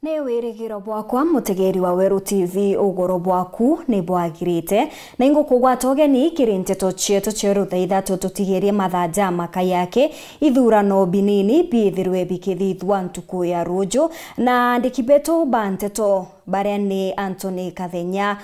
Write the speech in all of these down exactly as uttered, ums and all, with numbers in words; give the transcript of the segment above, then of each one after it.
Ni wirigiro bwakwa, mutegeri wa Weru T V, ugoro bwaku ni bwagirite, na ingukugwata ugeni kiri nteto cietu cia rutha ithatu tutigirie mathaa jamakai aki ithurano binini biithirwe bikithithwa ntuku ya ruju, na andiki betu ba nteto baria ni Anthony Kathenya,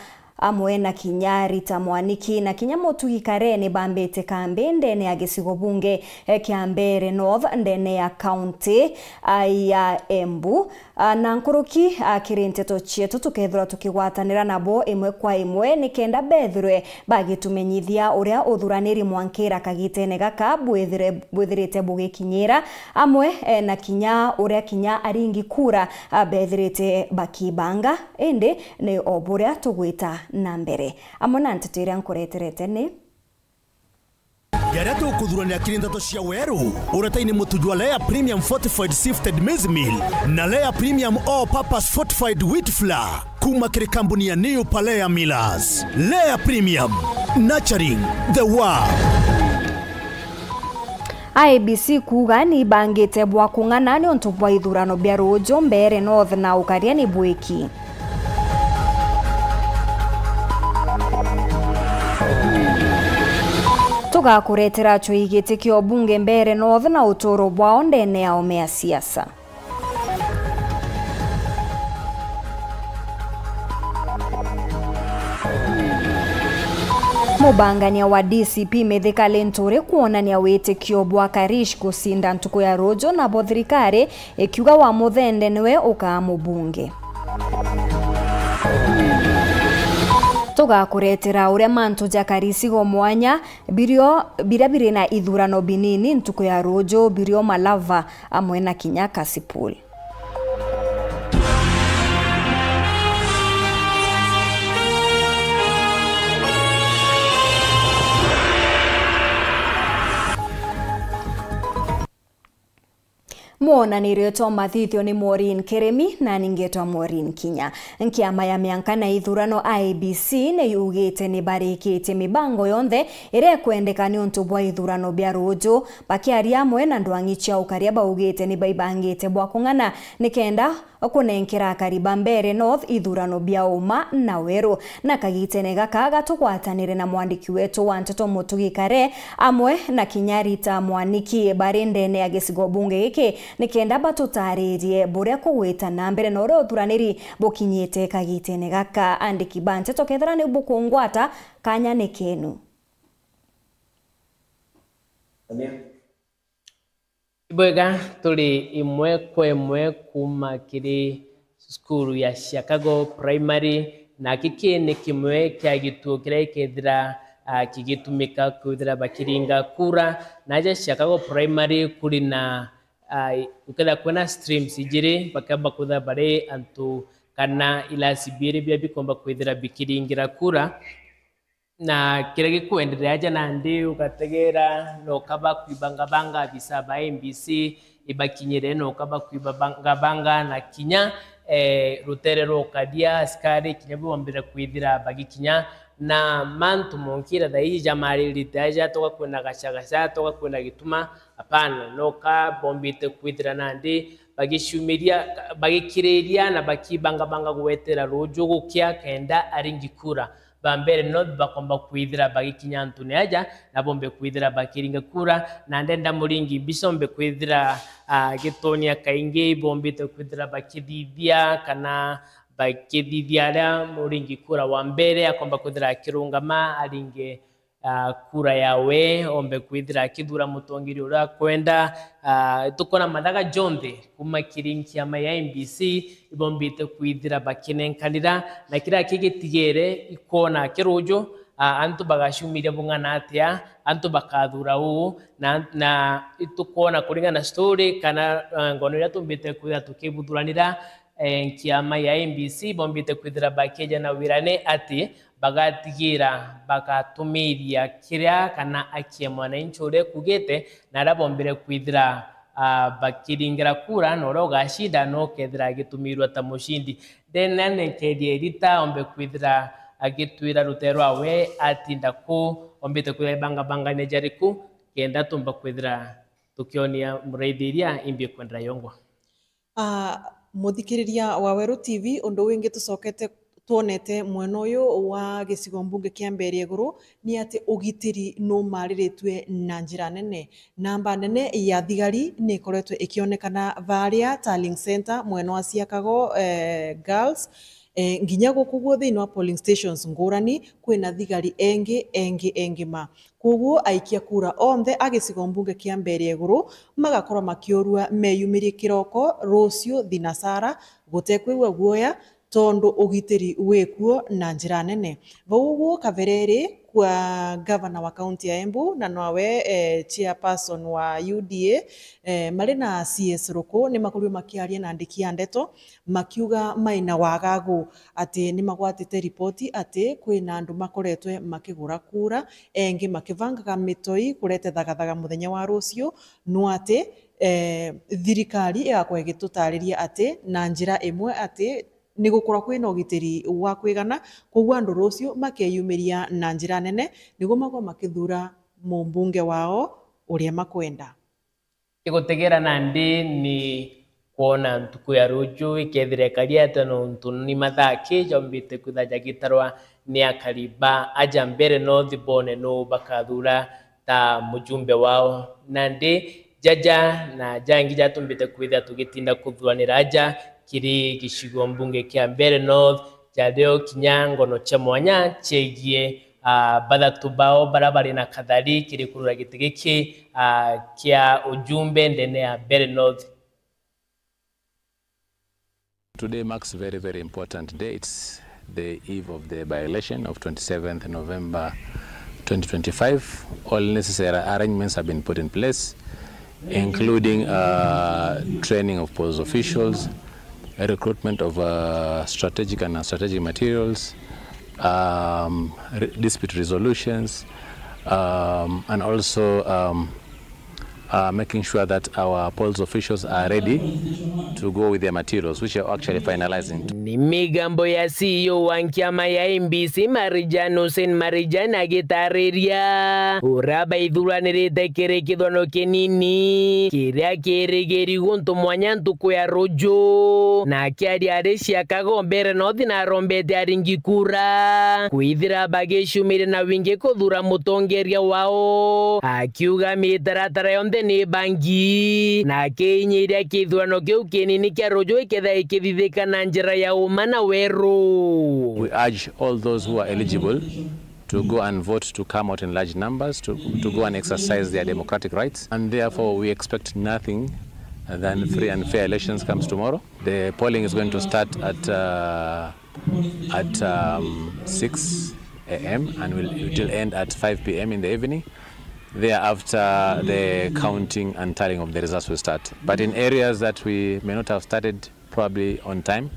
amwe na kinya Rita Mwaniki na kinya Mutugi Kare ni bambite kambi ndene ya gicigo bunge, eh, kia Mbeere North ndene ya kaunti, ah, ya Embu. Ah, na nkuruki, ah, kiri nteto cietu tukethirwa tukigwatanira nabo imwe kwa imwe nikenda bethirwe bagitumenyithia uria uthuraniri mwankira kagitene gaka bwithire-, bwithirite bugikinyira, amwe, eh, na kinya uria kinya aringi kura, ah, bethirite bakibanga. Indi ni o buria tugwita na mbere. Amwe na nteto iria nkureterete ni: Jaria tukuthuranira kiri nteto cia weru, uretaini mutu jwa Lea Premium Fortified Sifted Maize Meal na Lea Premium All Purpose Fortified Wheat Flour kuma kiri kambuni ya New Palea Millers. Lea Premium, nurturing the world. I E B C kuuga ni ibangite bwa kung'ana niuntu bwa ithurano bia ruuju Mbeere North na ukaria ni bwiki. Tugakuretera acui giti kia ubunge Mbeere North na uturo bwao ndene ya ome ya siasa. Mubangania wa D C P Mithika Linturi kwonania witikio bwa Karish gucinda ntuku ya ruuju, nabo thirikari ikiuga Wamuthende niwe ukaa mubunge. Tugakuretera uria mantu ja Karisigo mwanya birio, biria biri na ithurano binini ntuku ya ruuju, birio Malava amwe na kinya Kasipul. Mwonanirio jwa mathithio ni Maureen Kirimi, nani ngetwa Maureen Kinya. Nkiama ya mianka na ithurano I E B C ni yugite ni barikitie mibango yonthe iria ikwendeka niuntu bwa ithurano bia ruuju. Bakiaria amwe na ndwang'i cia ukaria, baugite ni baibangite bwa kung'ana nikenda kunenkera akari ba Mbeere North ithurano bia uma na weru. Na kagitene gaka gatugwatanire na mwandiki wetu wa nteto Mutugi Kare, amwe na kinya Rita Mwaniki bari ndene ya gicigo bunge giki, nikenda batutaririe buria kugwita na mbere na uria uthuraniri bukinyite kagitene gaka. Andiki ba nteto, kethira ni bukungwata, kanya ni kenu. Ibwega, turi imwe kwa imwe kuuma kiri cukuru ya Chicago Primary, na giki ni kimwe kia gituo kiria gikethira, ah, kigitumika kwithira bakiringa kura. Na aja Chicago Primary kuri na, ah, gukethira kwina streams ijiri, bakamba kwithira bari antu kana ilasi biiri biria bikomba kwithira bikiringira kura. Na kiria gikwenderea aja nandi ugategera, noka bakwibangabanga abisa ba M B C ibakinyire, noka bakwibangabanga na kinya, eh, rutere rwa ukaria, askari kinya bombire kwithira bagikinya, na mantu monkira thaiji jamaririte aja, toka kwina gacagaca, toka kwina gituma, apana, noka bombite kwithira nandi bagiciumiria, bagikiriria na bakibangabanga gwetera ruuju gukia kenda aringi kura ba Mbeere North bakomba kwithira bagikinya antune aja, na bombe kwithira bakiringa kura, na ndenda muringi bisombe kwithira, ah, gitonia kaingi bombite kwithira bakithithia kana bakithithia aria muringi kura wa mbere akomba kwithira akirungama aringe, ah, kura yawe, ombe kwithira akithura mutongeria uria akwenda. Ah, tukona mathaga jonthe kuma kiri nkiama ya M B C ibombite kwithira bakinenkanira, na kiria kigitigere ikona kiruju, ah, antu bagaciumiria bung'ana atia, antu bakathura uu, na, na itukona kuringana na story kana, ah, ngono iria tumbite kwithira tukibuthuranira, eh, nkiama ya M B C bombite kwithira bakieja na wirane ati bagatigira bagatumiria kiria kana aki ya mwananchi uria ekugite na aria bombire kwithira, ah, bakiringira kura na uria ugacinda no ukethira agitumirwa ta mucindi. Ndene nenkerie Rita ombe kwithira agitwira rute rwawe atinda ku, ombite kwithira ibangabangania jariku kenda tumba kwithira tukionia muraithiria imbi kwendera yongwa. Ah, Muthikiriria wa Weru T V, undu wingi tucokete twonete mwena uyu wa gicigo mbunge kia Mbeere Iguru ni ati ugitiri numariritue na njira nene. Namba nene ya thigari ni ikoretwe ikionekana baria Tallying Centre, mwena wa Siakago, eh, Girls, eh, nginya guku guo thiini wa polling stations ngurani kwina thigari engi, engi, engi ma. Kwoguo aikia kura onthe a gicigo mbunge kia Mbeere Iguru magakorwa makiurua meyumirie kiroko ruciu thinasara gutekwigua guoya, tondu ugitiri wikuo na njira nene. Vau uguo kabereri kwa gavana wa kaunti ya Embu na nwawe, eh, chairperson wa U D A, eh, mari na C S Ruku ni makorirwe makiaria na andiki a ndeto makiuga maina wagagu ati ni magwatite ripoti ati kwina andu makoretwe makigura kura, engi makivangaga mitoi kurete thagathaga muthenya wa ruciu, nwa ati, eh, thirikari igakorwa igitutariria ati na njira imwe ati ni gukorwa kwina ugitiri wa kwigana, kwoguo andu ruciu makeyumiria na njira nene niguo makorwe makithura mumbunge wao uria makwenda. Igutegera nandi ni kwona ntuku ya ruju ikethira ikari atia, nontu ni mathaa ki jombite kwitha jagitarwa ni akari ba aja Mbeere North bone nu bakathura ta mujumbe wao. Nandi jaja na jangi jatumbite kwithira tugitinda kuthuranira aja kiri gicigo mbunge kia Mbeere North, jario kinya ngono cia mwanya ciegie, ah, bathatu bao bara bari na kathari kiri kurura giti giki, ah, kia ujumbe ndene ya Mbeere North. Today marks a very, very important day. It's the eve of the by-election of twenty-seventh November twenty twenty-five. All necessary arrangements have been put in place, including, uh, training of polls officials, recruitment of, uh, strategic and non-strategic materials, um, re-, dispute resolutions, um, and also, um, uh, making sure that our polls officials are ready to go with their materials, which are actually finalizing. Ni migambo ya C E O wa nkiama ya M B C Marijan Hussein Marijan agitariria uria baithuranirite kiri kithurano kinini kiria kirigiri guntu mwanya ntuku ya ruju. Na akiaria ari Siakago Mbeere North na arombete aringi kura kwithira bagiciumiria na wingi kuthura mutongeria wao, akiuga mitaratara yonthe ni bangi na akiinyiria kithurano kiu kinini kia ruju ikethira ikithithika na njira ya uma na weru. We urge all those who are eligible to go and vote, to come out in large numbers to, to go and exercise their democratic rights, and therefore we expect nothing than free and fair elections comes tomorrow. The polling is going to start at, uh, at, um, six a m and will, it will end at five p m in the evening. Thereafter, the counting and tallying of the results will start. But in areas that we may not have started probably on time,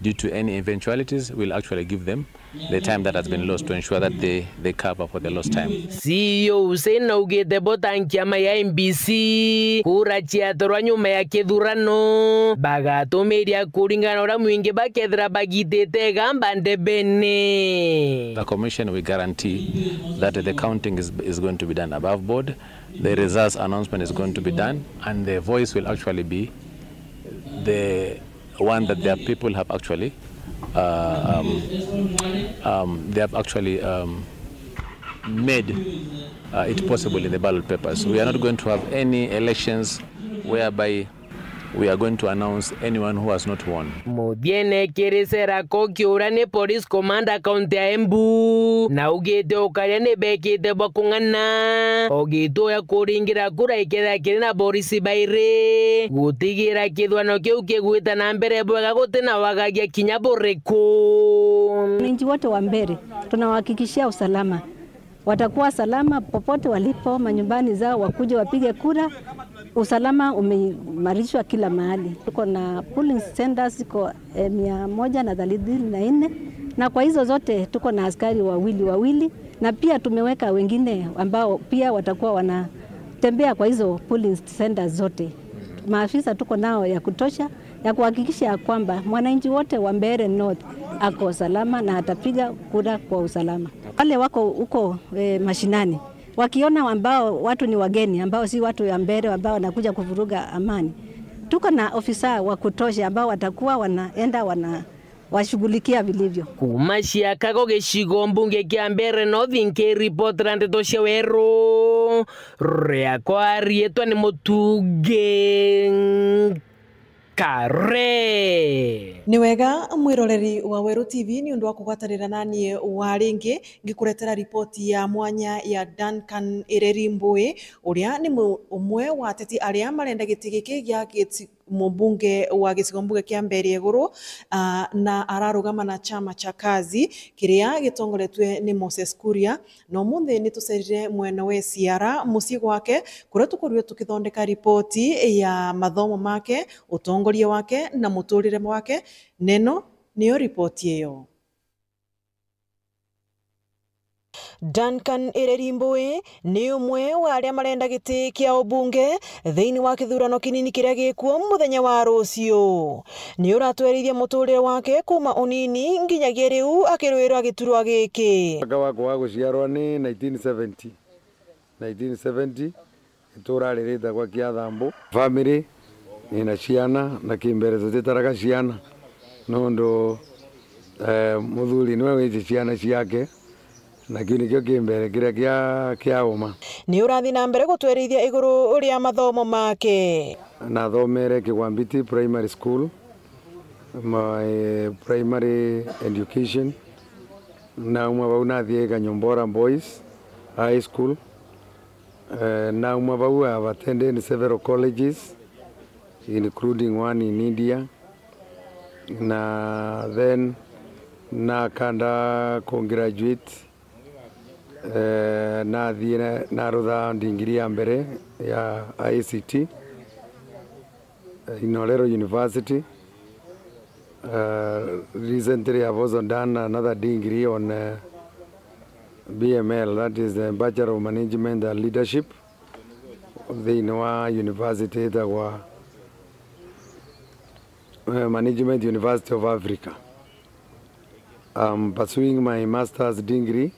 due to any eventualities, we'll actually give them the time that has been lost to ensure that they, they cover for the lost time. C E O Hussein augite bo ta nkiama ya M B C, kura ciatorwa nyuma ya kithurano, bagatumiria kuringana na uria mwingi bakethira bagitite igamba ndebene. The commission, we guarantee that the counting is, is going to be done above board. The results announcement is going to be done, and the voice will actually be the one that their people have actually, uh, um, um, they have actually, um, made, uh, it possible in the ballot papers. We are not going to have any elections whereby we are going to announce anyone who has not won. Muthiene kiri Sera Koki uria ni police commander kaunti ya Embu, na augite ukaria ni bekite bwa kung'ana, ogituya kuringira kura ikethira kiri na borisi bairi, gutigira kithurano kiu kigwita na mbere bwega guti na wagagia kinya buriku. Wananchi wote wa Mbeere tunawahakikishia usalama. Watakuwa salama popote walipo, manyumbani zao, wakuje wapige kura. Usalama umeimarishwa kila mahali. Tuko na polling centers ziko, eh, mia moja na thelathini na nne, na kwa hizo zote tuko na askari wawili wawili, na pia tumeweka wengine ambao pia watakuwa wanatembea kwa hizo polling centers zote. Maafisa tuko nao ya kutosha ya kuhakikisha ya kwamba mwananchi wote wa Mbeere North ako salama na atapiga kura kwa usalama. Wale wako huko, eh, mashinani, wakiona ambao watu ni wageni, ambao si watu ya Mbeere, ambao wanakuja kuvuruga amani, Tuko na ofisa wa kutosha ambao watakuwa wanaenda wanawashughulikia vilivyo. Kuuma Chicago, gicigo mbunge kia Mbeere North, nkiripotera ndeto cia Weru, riakwa riitwa ni Mutungi Kare. Ni wega, mwiroreri wa Weru T V, ni undu wa kugwatanira nanie wa ringi, ngikuretera ripoti ya mwanya ya Duncan Ireri Mbui, uria ni mu-, umwe wa ateti aria marenda giti giki gia giti-, mubunge wa gicigo mbunge kia Mbeere Iguru, ah, na ararugama na chama cha Kazi, kiria gitongoretue ni Moses Kuria. Na umunthi ni tucerire mwena wa Siara, mucii gwake, kuria tukurirwe tukithondeka ripoti ya mathomo make, utongoria wake na muturire wake. Neno niyo ripoti iyo. Duncan Ireri Mbui ni umwe wa aria marenda giti kia ubunge thiini wa kithurano kinini kiria gikuo muthenya wa ruciu. Ni uratwerithia muturire wake kuuma unini nginyagia riu akirwirwa giturwa giki. Mwaka wakwa wa guciarwa ni nineteen seventy. Nineteen seventy, itura riri ritagwa Kiathambu. Family, nina ciana, na kimbere tutitaraga ciana, nondu, eh, muthuri niwe wiji ciana ciake, na kiu nikio kimbere kiria kia, kia uma. Ni urathi na mbere gutwerithia iguru ria mathomo make. Nathomere Kigwambiti Primary School, my primary education. Nauma bau nathie Kanyumbora Boys High School. Eh, nauma bau, I have attended several colleges, including one in India. Na then nakanda ku graduate, eh, nathie na, narutha degree ya mbere ya I C T. Uh, in Olero University. Uh, recently, I've also done another degree on, uh, B M L, that is the Bachelor of Management and Leadership, thiini wa university itagwa, uh, Management University of Africa. I'm pursuing my master's degree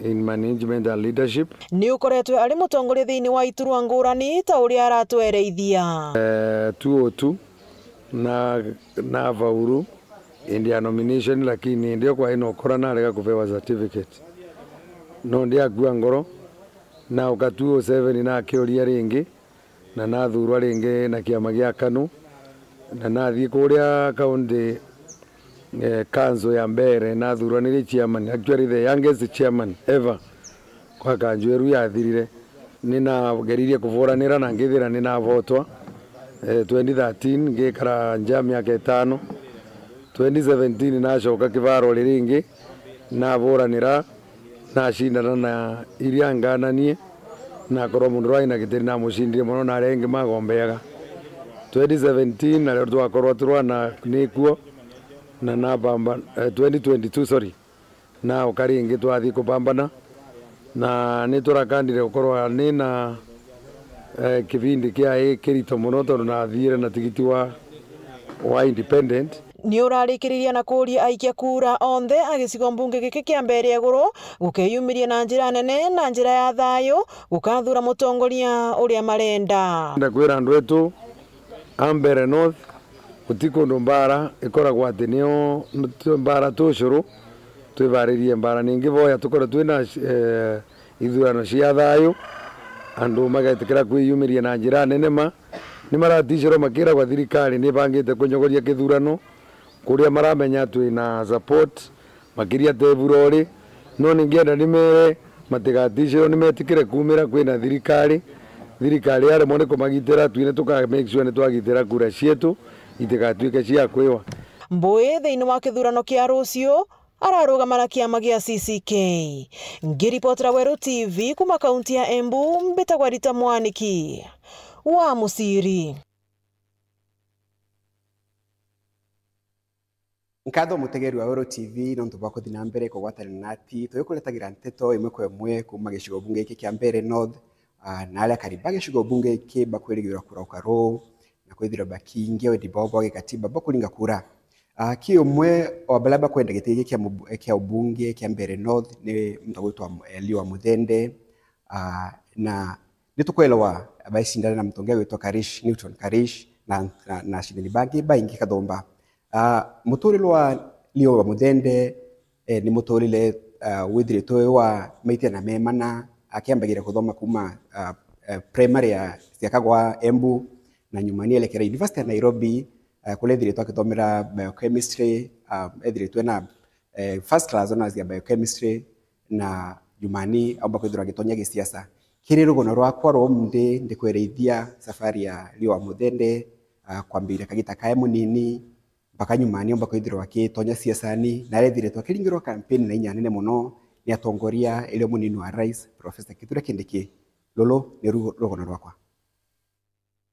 in management and leadership. Ni ukoretwe ari mutongoria thiini wa iturwa ngurani ta uria aratwereithia. Eh, two oh two, na, na faulu indi ya nomination, lakini indi yo kwai na ukora narega kupewa certificate. No ndiakua ngoro, na uka two oh seven nakiuria ringi, na nathurwa ringi na kiama gia KANU, na nathii kuria county, eh, council ya Mbeere, nathurwa niri chairman, actually the youngest chairman ever kwa kanju iru yathirire. Ninageririe kuburanira na ngithira ninavotwa, eh, twenty thirteen, ngikara nja miaka itano. Twenty seventeen nacoka kibaro riringi, naburanira, nacindana na iria ngananie, nakorwa mundu uria wina gitiri namucindire mono, na aria ingi magombeaga. Twenty seventeen nario twakorwa turwana nikuo, na nabamba, eh, twenty twenty-two, sorry, nauka ringi twathii kupambana, na niturakandire gukorwa nina, eh, kibindi kiai kirito mono, tondu nathiire na tigiti wa, wa independent. Ni urarikiriria na kuuria aikia kuura onthe a gicigo mbunge giki kia Mbeere Iguru gukeyumiria na njira nene na njira ya thayu gukathura mutongoria uria marenda. Ndakwira andu etu a Mbeere North, guti kundu mbara ikoragwa ati nio mbara tucuru, twibaririe mbara. Ningi boya tukorwe twina, eh, ithurano cia thayu, andu magetikira kwiyumiria na njira nene ma. Ni maraticirwa makiragwa thirikari ni ibangite kunyogoria kithurano, kuria maramenya twina support makiria te bura uri. No ningienda nimere matigaticirwe, nimetikire kumira kwina thirikari. Thirikari yaremwa ni kumagitira, twine tuka make sure ni twagitira kura cietu itigatwike cia kwiwa. Mbui thiini wa kithurano kia ruciu, ararugama na kiama gia C C K. Ngiripotera Weru T V kuma kaunti ya Embu, mbitagwa Rita Mwaniki wa Musiri. Nkatho mutegeri wa Weru T V nontu bwa kuthi na mbere kugwatanira nati, tugikureetagira nteto imwe kwa imwe kuuma gicigo bunge giki kia Mbeere North, ah, na aria akari ba gicigo bunge giki bakwirigirwa kurauka ruu, na kwithirwa bakiingia wendi bwao bwa gikatiba bwa kuringa kura. Ah, ki umwe wa baria bakwenda giti giki kia mubu-, kia ubunge kia Mbeere North ni muntu ugwitwa Eliwa Muthende, ah, na ni tukwelewa baicindana na mutongeria ugwitwa Karish, Newton Karish, na, na, na acindani bangi baingi kathomba. Ah, muturire wa Leo wa Muthende, eh, ni muturire, ah, withiritwe wa maitia na memana, akiambagira kuthoma kuma, ah, eh, primary ya Siakagwa Embu, na nyuma ni elekera University ya Nairobi, ah, kuria ethiritwe akithomera biochemistry, ah, ethiritwe na, eh, first class honours ya biochemistry, na nyuma ni aumba kwithirwa agitonya gisiasa. Kiri rugono rwakwa rwa umunthi, ndikwerithia safari ya Leo wa Muthende, ah, kwambiria kagita kae munini, mpaka nyuma ni aumba kwithirwa akitonya siasani, na arethiritwe akiringirwa kampeni na inya nene muno ni atongoria, irio munini wa rais, Professor Kithure Kindiki. Ruru ni ru-, rugono rwakwa.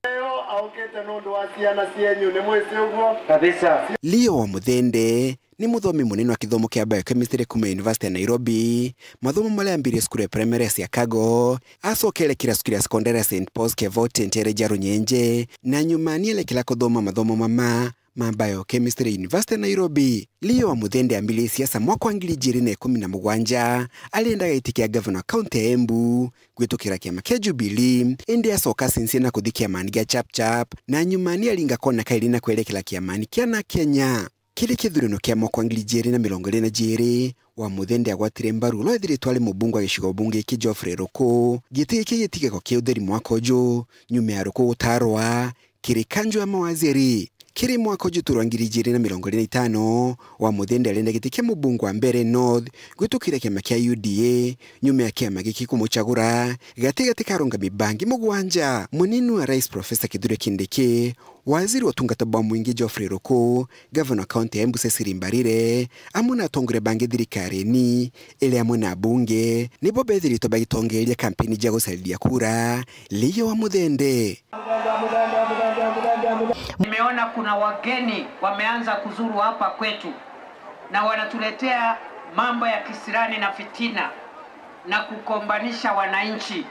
Leo aukite nundu wa ciana cienyu, ni mwisi uguo? Kabisa. Leo wa Muthende ni muthomi munene wa kithomo kia biochemistry kuma University ya Nairobi, mathomo maria ambirie cukuru ya primary ya Siakago, acokere kira cukuru ya sekondari ya Saint Paul's Kevote ntere ja Runyenje, na nyuma ni elekera kuthoma mathomo mama ma biochemistry University ya Nairobi. Leo wa Muthende ambiririe siasa mwaka wa ngiri ijiri na ikumi na mugwanja, ariendaga giti kia gavana wa kaunti ya Embu, gwitukira kiama kia Jubilee, indi acoka acincie na kuthi kiamani gia Chap Chap, na nyuma ni aringa kona kairi na kwerekera kiamani kia Na Kenya. Kiri kithurano kia mwaka wa ngiri ijiri na mirongo iri na jiri, wa Muthende agwatire mbaru uria ethiritwe ari mubunge wa gicigo bunge giki Geoffrey Ruku. Giti giki gitigagwa kia utheri mwaka uju, nyuma ya Ruku gutarwa kiri kanju ya mawaziri. Kiri mwaka uju turwa ngiri ijiri na mirongo iri na itano, wa Muthende arenda giti kia mubunge wa Mbeere North gwitukira kiama kia U D A, nyuma ya kiama giki kumucagura gatigati ka arungami bangi mugwanja, munini wa rais Professor Kithure Kindiki, waziri wa utungata bwa mwingi Geoffrey Ruku, gavana wa kaunti ya Embu Cecily Mbarire, amwe na atongoria bangi thirikarine, iri amwe na abunge, nibo bethiritwe bagitongeria kampeni ja gucariria kura Leo wa Muthende. Nimeona kuna wageni wameanza kuzuru hapa kwetu na wanatuletea mambo ya kisirani na fitina na kukombanisha wananchi.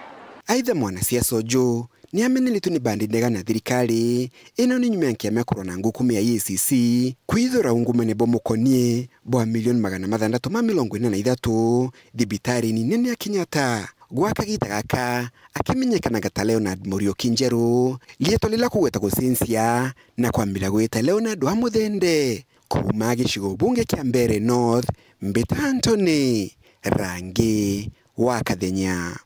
Aitha mwanasiasa uju ni ameneretwe ni bandi ndega na thirikari, ino ni nyuma ya kiama kurwa na ngukumi ya E A C C kwithura ungumania bwa mukonie bwa milioni magana mathantatu ma mirongo ina na ithatu thibitarine nene ya Kenyatta. Gwa kagita gaka, akimenyekanaga ta Leonard Muriuki Njeru, rietwa rira kugweta gucincia na kwambira gwita Leonard wa Muthende. Kuuma gicigo bunge kia Mbeere North, mbita Anthony Rangi wa Kathenya.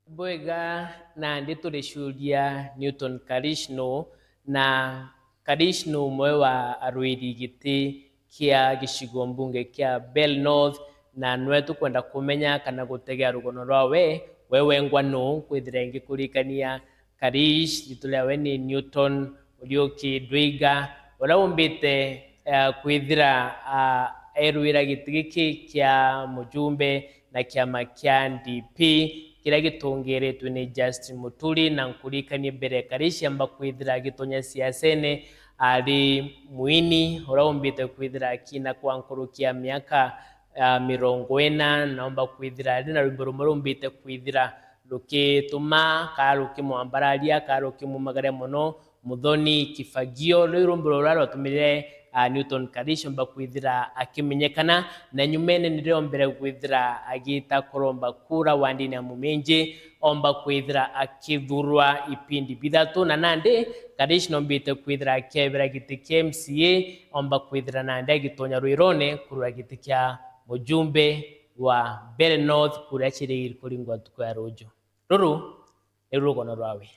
Bwega, nandi turicuria Newton Karish nu, na Karish ni umwe wa arwiri giti kia gicigo mbunge kia Mbeere North, na nwe tukwenda kumenya kana gutegea rugono rwawe, we wengwa nu, kwithira ingikurikania Karish, riitwa riawe ni Newton Muriuki Ndwiga, uria umbite, eh, kwithira, ah, erwira giti giki kia mujumbe na kiama kia D P, kiria gitongeretwe ni Justin Muturi, na nkuririkanie mbere Karish amba kwithira agitonya siasene, ari mwini uria umbite kwithira akina kwa nkuruki ya miaka, ah, mirongo ina, na aumba kwithira ari na rwimbo rumwe rumbite kwithira rukituma, kaa rukimwambararia, kaa rukimumagaria mono, Muthoni Kifagio. Ruu rwimbo ruria rwatumire, ah, Newton Karish aumba kwithira akimenyekana, na nyumene nirio ombere kwithira agita kuromba kura wandini ya Muminji, aumba kwithira akithurwa ipindi bithatu, na nandi Karish noombite kwithira akiebera giti kia M C A, aumba kwithira nandi agitonya rwirone kurwa giti kia mujumbe wa Mbeere North kuria ciri kuringwa ntuku ya ruju. Ruru ni rugono rwawe.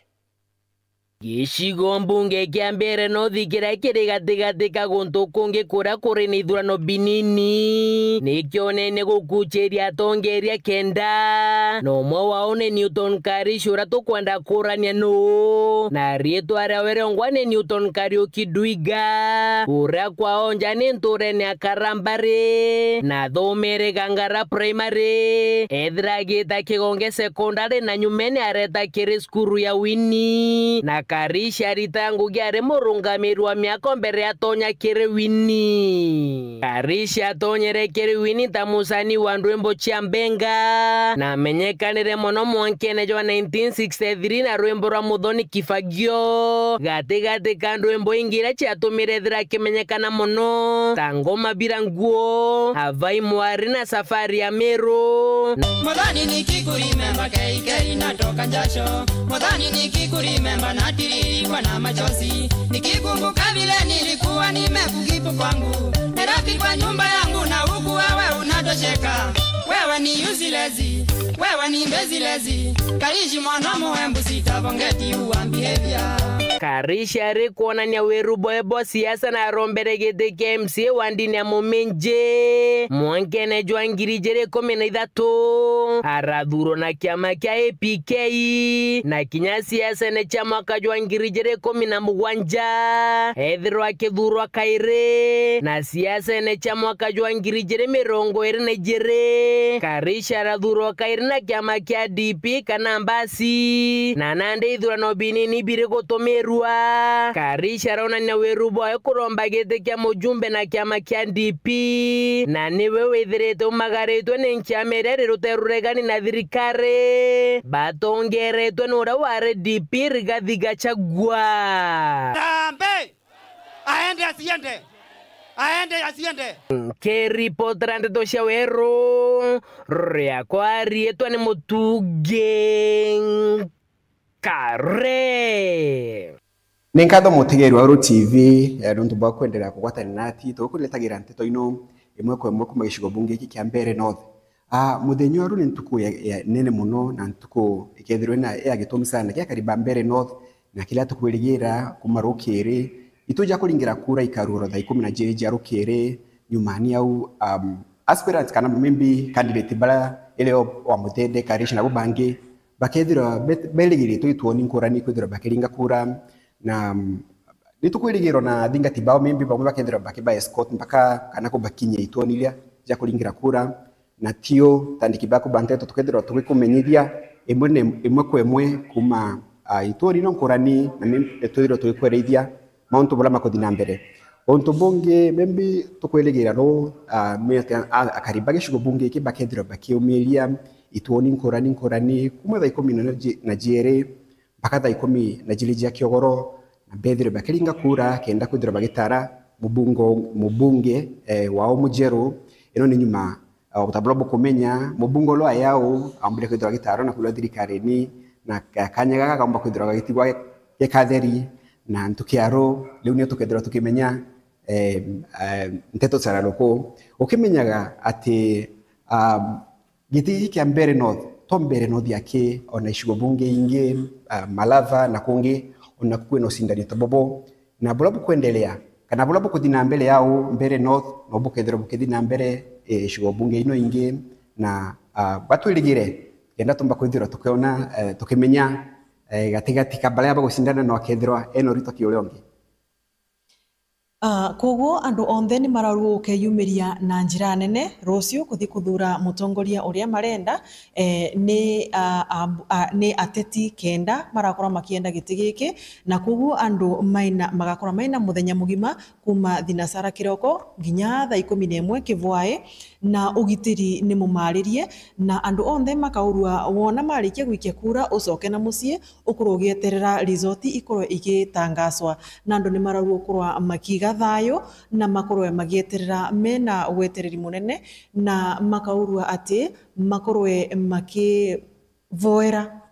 Gicigo mbunge kia Mbeere North kiria kiri gatigati ka guntu kungi kuria kuri na ithurano binini, nikionene gukuchiria atongeria kenda, na umwe wao ni Newton Karish uria tukwenda kurania nu, na riitwa riawe riongwa ni Newton Kariuki Ndwiga, uria kwao nja ni nturene ya Karambari, na athomere Gangara Primary, ethira agita Kigonge Secondary, na nyumene areta kiri cukuru ya Wini, na Karish arita ngugi ari murungamiri wa miako mbere atonya kiri Wini. Karish atonyere kiri Wini ta musani wa ndwimbo cia mbenga, na amenyekanire mono mwankene jwa nineteen sixty-three na rwimbo rwa Muthoni Kifagio, gatigati ka ndwimbo ingi iria ciatumire ethira akimenyekana mono, ta Ngoma Bila Nguo, Avai Mwari na Safari ya Meru. Mudhani nikikurimemba K K natoka jasho. Mudhani nikikurimemba natiririkwa na machozi. Nikikumbuka vile nilikuwa nimekugipu kwangu. Nerapi kwa nyumba yangu na huku wewe unatosheka. Wewe ni useless. Wewe ni mbezilezi. Karishi mwana muhembu sitabongeti uwa behavior. Karishi ari kwonania wiru bwae bwa siasa na arombere giti kia M C A wa ndini ya Muminji mwankene jwa ngiri ijiri ikumi na ithatu. Arathurwa na kiama kia A P K na kinya siasene cia mwaka jwa ngiri ijiri ikumi na mugwanja ethirwa akithurwa kairi na siasene cia mwaka jwa ngiri ijiri mirongo iri na ijiri. Karishi arathurwa kairi na kiama kia D P kana Mbasi, na nandi ithurano binini biri gutumirwa. Karishi aronania wiru bwawe kuromba giti kia mujumbe na kiama kia D P, na niwe withirite umagaritwe ni nkiama iria iri rute ruregani na thirikari, batongeretwe ni uria wari D P Rigathi Gachagua. Harambee! Aende, asiende? Aende, asiende? Nkiripotera ndeto cia weru, riakwa riitwa ni Mutugi Nkare. Ni nkatho mutegeri wa Uru T V, eh, nontu bwa kwenderea kugwatania nati, tugukuretagira nteto ino imwe kwa imwe kuma gicigo bunge giki kia Mbeere North. Ah, muthenya wa ru ni ntuku ya, ya nene muno na ntuku ikethirwa ina ya gitumi sana kia akari ba Mbeere North, na kiria tukwirigira kuma rukiri, itu ja kuringira kura ikarurwa thaa ikumi na jiri ja rukiri. Nyumani au, um, aspirants kana maybe candidate bara iri o wa Muthende, Karishi na bo bangi bakethirwa bet-, berigiritwe ituoni nkurani kwithirwa bakiringa kura, na, um, ni tukwirigirwa na athingati bao maybe bamwe bakethirwa bakiba escort mpaka kana kubakinyia ituoni iria ja kuringira kura. Na tio tandiki baku ba nteto tukethirwa tugikumenyithia imwe na imwe kwa imwe kuma, ah, ituoni no nkurani, na ni twithirwa tugikwerethia mauntu buria makuthi na mbere. Untu bungi maybe tukwirigira ru, ah, ni ati a-, akari ba gicigo bunge giki bakethirwa bakiumiria ituoni nkurani nkurani kuma thaa ikumi na ji-, na jiiri mpaka thaa ikumi na jiri jia kiogoro, na bethirwe bakiringa kura kenda kwithirwa bagitara mubungo-, mubunge, eh, wao mujeru. Ino ni nyuma, eh, o ta buria bukumenya, mubunge uria ayau aumbire kwithirwa agitarwa na kuria thirikarini, na ka-, kanya gaka kaumba kwithirwa gagitigwa ge-, ge katheri, na ntuki aro riu nio tukethirwa tukimenya, eh, eh, nteto cia raruku. Ukimenyaga ati, um, giti giki kia Mbeere North, to Mbeere North aki, ona icigo bunge ingi, ah, Malava na kungi, ona ku kwina ucindani ta bobo. Na buria bukwendelea, kana buria bukuthi na mbere yau Mbeere North, no bukethirwa bukithi na mbere, eh, icigo bunge ino ingi, na, ah, batwirigire, kenda tumba kwithirwa tukiona, eh, tukimenya, eh, gatigati ka baria bagucindana no akethirwa ena urito ki uria ungi. Ah, koguo andu onthe ni mararua gukeyumiria na njira nene ruciu kuthi kuthura mutongoria uria marenda, eh, ni, ah, ab-, ah, ni ateti kenda marakorwa makienda giti giki, na koguo andu maina, magakorwa maina muthenya mugima kuma thinasara kiroko nginya thaa ikumi na imwe kivwae, na ugitiri ni mumaririe, na andu onthe makaurua wona marikia gwikia kura ucoke na mucii, ukorwa ugieterera result ikorwe igitangaswa, na andu ni mararua gukorwa makiiga thayu na makorwe magieterera mena wetereri munene, na makaurua ati makorwe makivoera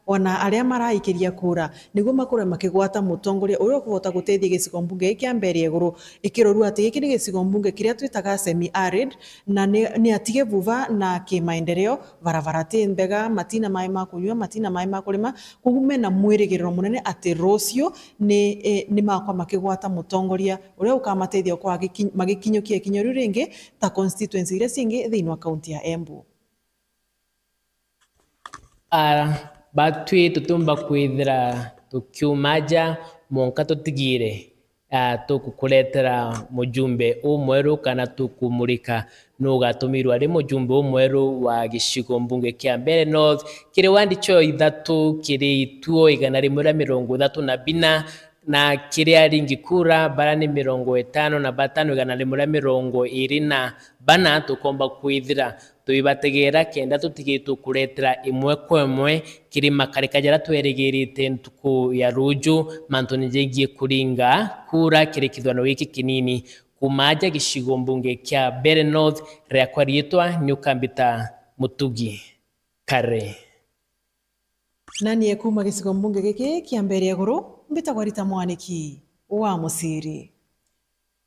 ona aria maraikiria kura niguo makorwe makigwata mutongoria uria ukuvota gutethia gicigo mbunge giki kia Mbeere iguru. Ikirorua ati giki ni gicigo mbunge kiria twitaga semi arid, na ni, ni atige vuva na kimaendeleo, barabara ti mbega, matina mai ma kunyua, matina mai ma kurima, koguo mena mwirigiriro munene ati ruciu ni, eh, ni makwa makigwata mutongoria uria ukamatethia gukorwa agiki-, magikinyukia ikinya riu ringi ta constituency iria cingi thiini wa kaunti ya Embu. Ah, batwi tutiumba kwithira tukiuma aja, mwanka tutigire, ah, tukukuretera mujumbe umweru kana tukumurika nu ugatumirwa ari mujumbe umweru wa gicigo mbunge kia Mbeere North, kiri wandi cio ithatu, kiri ituo igana rimwe ria mirongo ithatu na bina, na kiri aringi kura bara ni mirongo itano na batano igana rimwe ria mirongo iri na bana. Tukomba kwithira tuibategera kenda tutigitwe kuretera imwe kwa imwe kiri makarika jaria twerigirite ntuku ya ruju mantune jegie kuringa kura kiri kithurano giki kinini. Kuma aja gicigo mbunge kia Mbeere North, riakwa riitwa ni Ukambita Mutugi. kare. Nani e kuuma gicigo mbunge giki kia Mbeere Iguru, mbitagwa Rita Mwaniki wa Muciri.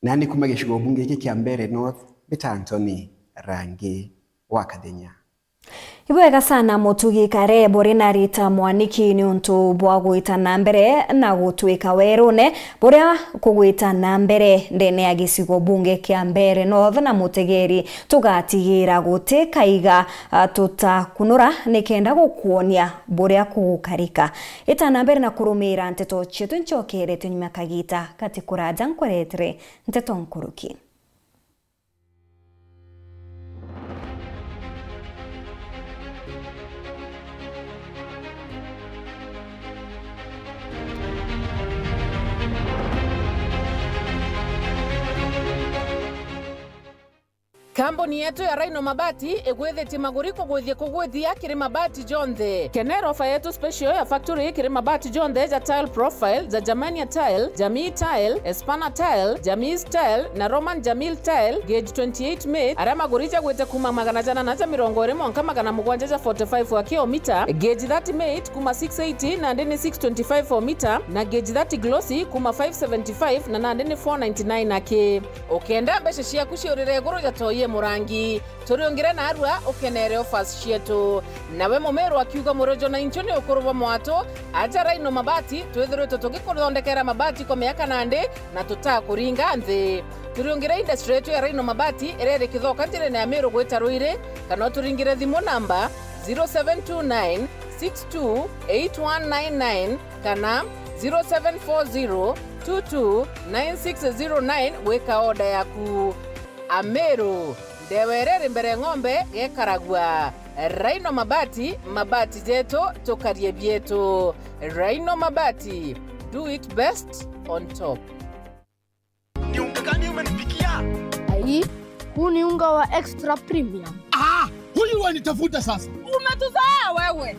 Nani kuuma gicigo mbunge giki kia Mbeere North, mbita Anthony Rangi wa Kathenya. Ibwega sana Mutugi Kare buri na Rita Mwaniki niuntu bwa gwita na mbere na gutwika werune buria kugwita na mbere ndene ya gicigo bunge kia Mbeere North na Mutegeri. Tugatigira guti kaiga, a, tutakunura nikenda gukwonia buria kugukarika. Ita na mbere na kurumira nteto cietu, ncokerete nyuma kagita gati kuraja nkuretere nteto nkuruki. Kambuni yetu ya Rhino Mabati igwithitie maguri kugwithia kugwithia kiri mabati jonthe. Kenera ofa yetu special ya factory kiri mabati jonthe ja tile profile, ja Germania tile, Jamii tile, Espana tile, Jamis tile na Roman Jamil tile, gauge twenty-eight mate, aria maguri jagwite kuuma magana jana na ja mirongo iri mwanka magana mugwanja ja forty-five wa kilomita, gauge thirty mate kuuma six eighty nandi ni six twenty-five o mita, na gauge thirty glossy kuuma five seventy-five na nandi ni four ninety-nine aki. Ukenda mbeca ciaku ciurire iguru ja toi e murangi, turiungire narua ukenere offers cietu. Nawe Mumiru akiuga, Murojo na inchu ni ukuru bwa mwatu, aja Rhino Mabati, twithiritwe tugikuthondekera mabati kwa miaka nandi na tutakuringa nthi. Turiungire industry yetu ya Rhino Mabati iria iri Kithoka njirene ya Miru gwita Ruiri, kana uturingire thimu namba zero seven two nine six two eight one nine nine kana zero seven four zero two two nine six zero nine gwika order yaku. Amiru, ndewa iria iri mbere ng'ombe gekaragua. Rhino Mabati, mabati jetu, tukarie bietu. Rhino Mabati, do it best on top. Ni unga gani umenipikia? Ai, huu ni unga wa extra premium. Ah, huyu wanitafuta sasa. Umetuzoea wewe.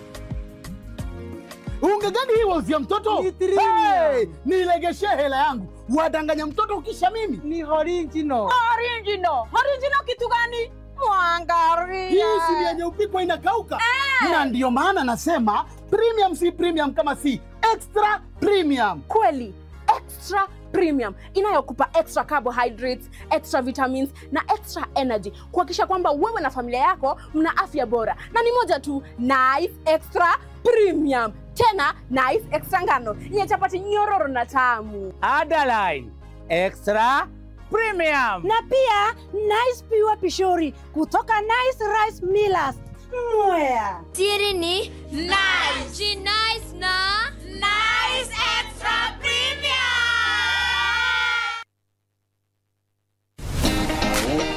Unga gani hii wauzia mtoto? Ni premium. Hey, nilegeshee hela yangu. Wadanganya mtoto ukisha mimi. Ni original. Original. Original kitu gani? Mwangaria. Hii si ni yenye upikwa inakauka? Eh. Na ndio maana nasema premium si premium kama si extra premium. Kweli, extra premium inayokupa extra carbohydrates, extra vitamins na extra energy, kuhakikisha kwamba wewe na familia yako mna afya bora. Na ni moja tu, Nice Extra Premium. Tena Nice Extra ngano yenye chapati nyororo na tamu. Adaline Extra Premium. Na pia Nice Pure Pishori kutoka Nice Rice Millers, Mwea. Siri ni Nice. Ji Nice na Nice Extra Premium.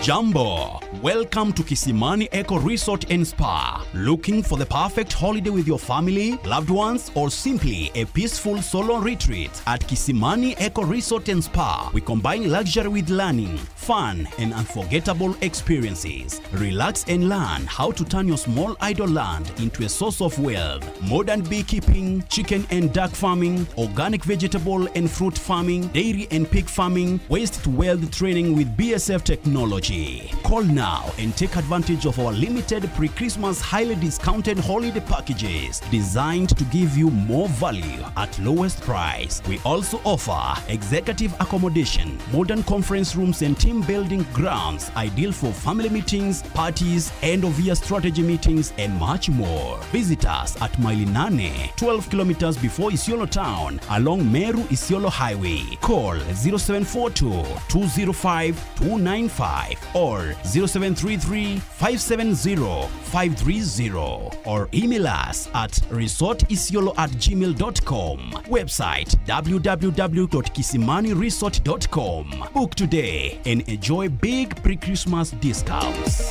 Jambo. Welcome to Kisimani Eco Resort and Spa. Looking for the perfect holiday with your family, loved ones, or simply a peaceful solo retreat? At Kisimani Eco Resort and Spa, we combine luxury with learning, fun, and unforgettable experiences. Relax and learn how to turn your small idle land into a source of wealth. Modern beekeeping, chicken and duck farming, organic vegetable and fruit farming, dairy and pig farming, waste to wealth training with B S F technology. Call now and take advantage of our limited pre-Christmas highly discounted holiday packages designed to give you more value at lowest price. We also offer executive accommodation, modern conference rooms and team building grounds ideal for family meetings, parties, end of year strategy meetings, and much more. Visit us at Maili Nane, twelve kilometers before Isiolo town, along Meru Isiolo Highway. Call zero seven four two, two zero five, two nine five or zero seven three three, five seven zero, five three zero, or email us at resort isiolo at gmail dot com. Website, w w w dot kisimani resort dot com. Book today and enjoy big pre-Christmas discounts.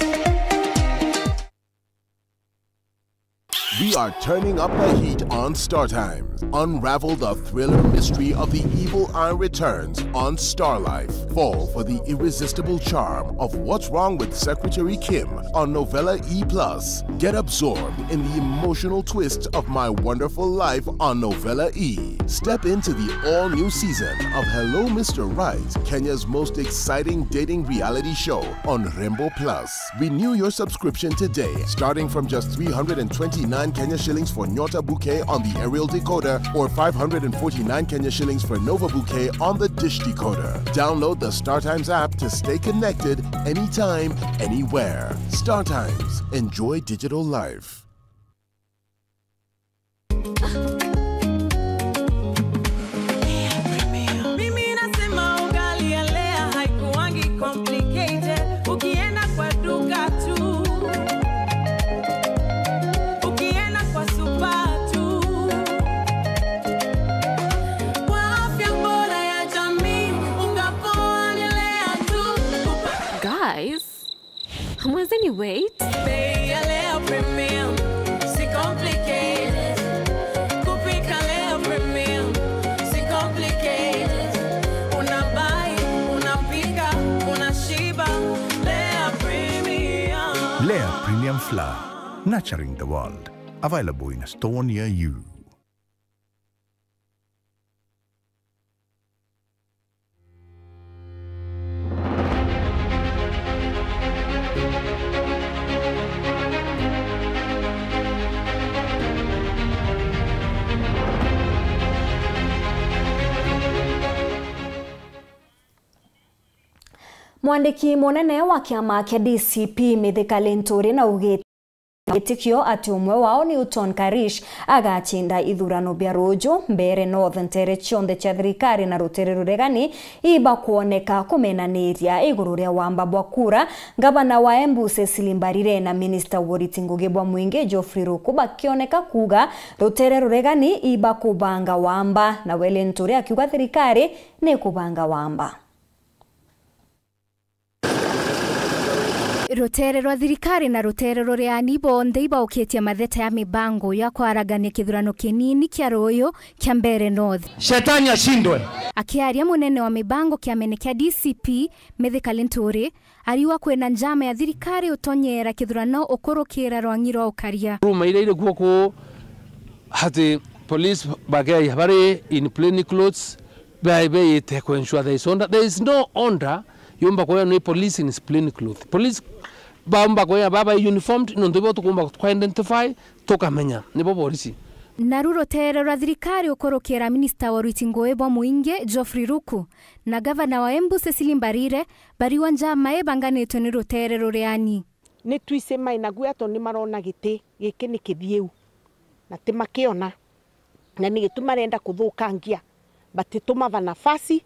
We are turning up the heat on Star Times. Unravel the thriller mystery of the evil eye returns on Star Life. Fall for the irresistible charm of What's Wrong with Secretary Kim on Novella E plus. Get absorbed in the emotional twists of My Wonderful Life on Novella E. Step into the all-new season of Hello Mister Right, Kenya's most exciting dating reality show on Rembo Plus. Renew your subscription today, starting from just three hundred and twenty-nine Kenya shillings for Nyota Bouquet on the aerial decoder or five hundred and forty-nine Kenya shillings for Nova Bouquet on the dish decoder. Download the StarTimes app to stay connected anytime, anywhere. StarTimes. Enjoy digital life. Mimi nasema ugali ya Lea haikuwangi complicated. Ukienda kwa duka tu, ukienda kwa supa tu, kwa afya bora ya jamii, unga poa ni Lea tu. Guys, mwenzeni wait. Bei ya Lea Premium, si complicated. Kupika Lea Premium, si complicated. Una buy, unapika, unashiba. Lea Premium. Lea Premium Flour, nurturing the world. Available in a store near you. Mwandiki munene wa kiama kia D C P Mithika Linturi naugite witikio ati umwe wao ni Uton Karish agacinda ithurano bia ruju. Mbeere North, nteere cionthe cia thirikari na rutere ruregani ibakwoneka kumenaniria iguru ria wamba bwa kura. Ngavana wa Embu Cecily Mbarire na minista wa uriti ngugi bwa mwingi Geoffrey Ruku bakioneka kuuga rutere ruregani ibakubanga wamba, nawe Linturi akiuga thirikari ni kubanga wamba. Rutere rwa thirikari na rutere rureani bonthe ibaukitie matheta ya mibango ya kwaragania kithurano kinini kia ruuyu kia Mbeere North. Shetani ashindwe. Akiaria, munene wa mibango kiamene kia D C P, Mithika Linturi, ariuga kwina njama ya thirikari utonyeera kithurano ukurukira rwang'i rwa ukaria. Ruma iria iri kuo kuu ati police bakeeja bari in plain clothes, be-, beite ku ensure there is order. There is no order yumba kuewa ni police in plain clothes. Police baumba kuewa baba uniformed, nontu ibo tukumba kwa identify, tukamenya nibo borisi. Naru rutere rwa thirikari ukurukira minista wa uriti ngugi bwa mwingi Geoffrey Ruku na gavana wa Embu Cecily Mbarire bariuga njama ibanganitwe ni rutere rureani. Ni twisi mai na guoya tontu ni marona giti giki ni kithiu na ti makiona, na ni gitu marenda kuthukangia, but tumava nafasi,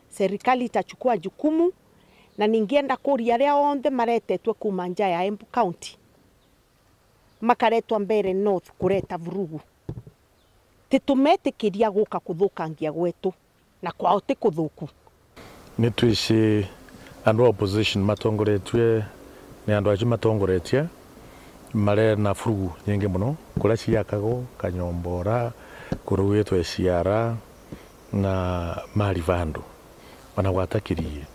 serikali itachukua jukumu, na ningienda kuria aria onthe maretetwe kuuma nja ya Embu County makaretwa Mbeere North kureta vurugu. Titumetikiria guka kuthukangia gwetu, na kwao ti kuthuku. Ni twici andu a opposition matongoretue ni andu acio matongoretie mare na furugu nyingi mono, kuria ciakagwo, Kanyombora, kurugitwe ciara na mari vandu, ona gwatakirie.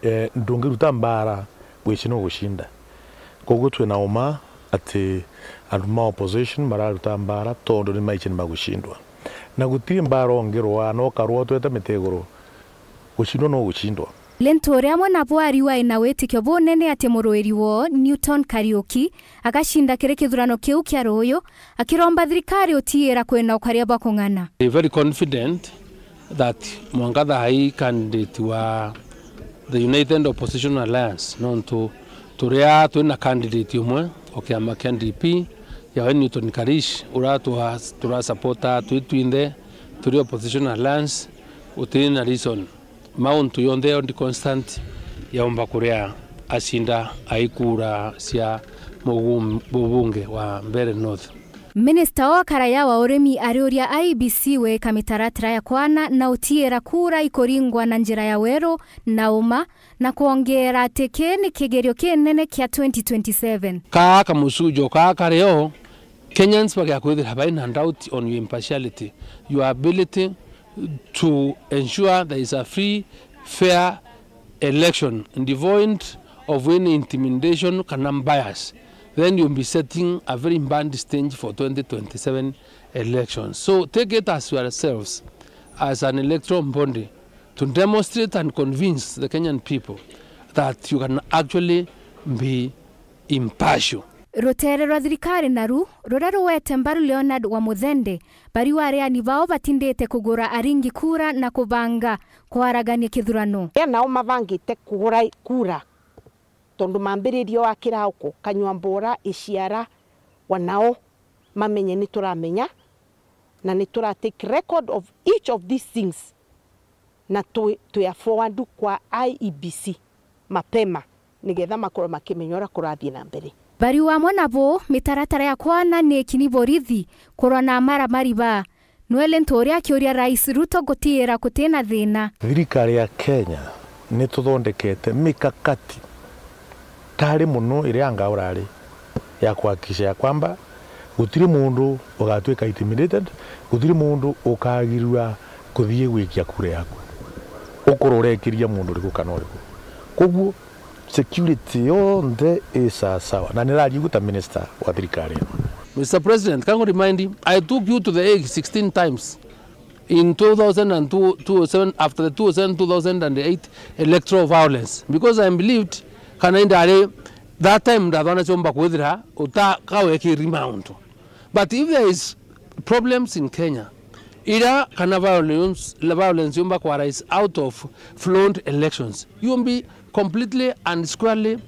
Eh, ndungiruta mbaara wici nugucinda. Koguo twina uma ati andu ma opposition mararuta mbaara tondu ni maici ni magucindwa. Na gutiri mbaara ungirwaa na ukarwaa utwete miti iguru. Gucindwa no gucindwa. Linturi amwe nabo ariuga ena witikio bunene ati muruiri woo Newton Kariuki agacinda kiri kithurano kiu kia ruuyu, akiromba thirikari utiira kwina ukaria bwa kung'ana. I'm very confident that mwanka thaa ii candidate wa the United Opposition Alliance, nontu turia twina candidate umwe o kiama kia D P, yawe Newton Karish, uria twa-, turasupporta twi twinthe turi Opposition Alliance, uti na reason mauntu yonthe yondi constant yaumba kuria acinda aikura cia mugum-, mubunge wa Mbeere North. Minista wa karaya wa urimi ariuria I E B C gwika mitaratara ya kwana na utiira kura ikuringwa na njira ya weru na uma, na kwongeera ati kii ni kigerio kinene kia twenty twenty-seven. Kaa kamucujo kaa kario Kenyans bagia kwithira baina doubt on your impartiality, your ability to ensure there is a free, fair election, devoid of any intimidation kana bias, then you'll be setting a very bad stage for twenty twenty-seven elections. So take it as yourselves, as an electoral body, to demonstrate and convince the Kenyan people that you can actually be impartial. Ruteere rwa thirikari naru ruria ruwete mbaru Leonard wa Muthende, bari wa areani bao batindite kugura aringi kura na kubanga kwaragania kithurano. Aya nao mabangite kugura kura, tondu mambiririe o akira uku, kanyua mbora iciara, wa nao mamenye ni turamenya na ni tura take record of each of these things, na twi, twi a forward kwa I E B C mapema, nigetha makorwo makimenya uria kurathii na mbere. Bari wamwe nabo, mitaratara ya kwana ni ikini borithi kurwa na amara mariba. Noel Nturi akiuria Rais Ruto gutiira kutina thina. Thirikari ya Kenya ni tuthondekete mikakati tari mono iria anga urari ya kuhakikisha ya kwamba gutiri mundu ugatwika intimidated, gutiri mundu ukagirua kuthii gwikia kura yaku ukorwo urekiria mundu uriku kana uriku. Koguo security yonthe i sawa sawa, na nirariugu ta minister wa thirikari ino. Mister President, can I remind you, I took you to The Hague sixteen times in two thousand and two, two oh seven, after the two oh seven, two thousand and eight electoral violence, because I believed kana indari that time ndathona ciomba kwithira utakawekiri maundu. But if there is problems in Kenya, ira kana violence, violence yomba ku arise out of flawed elections, you will be completely and squarely,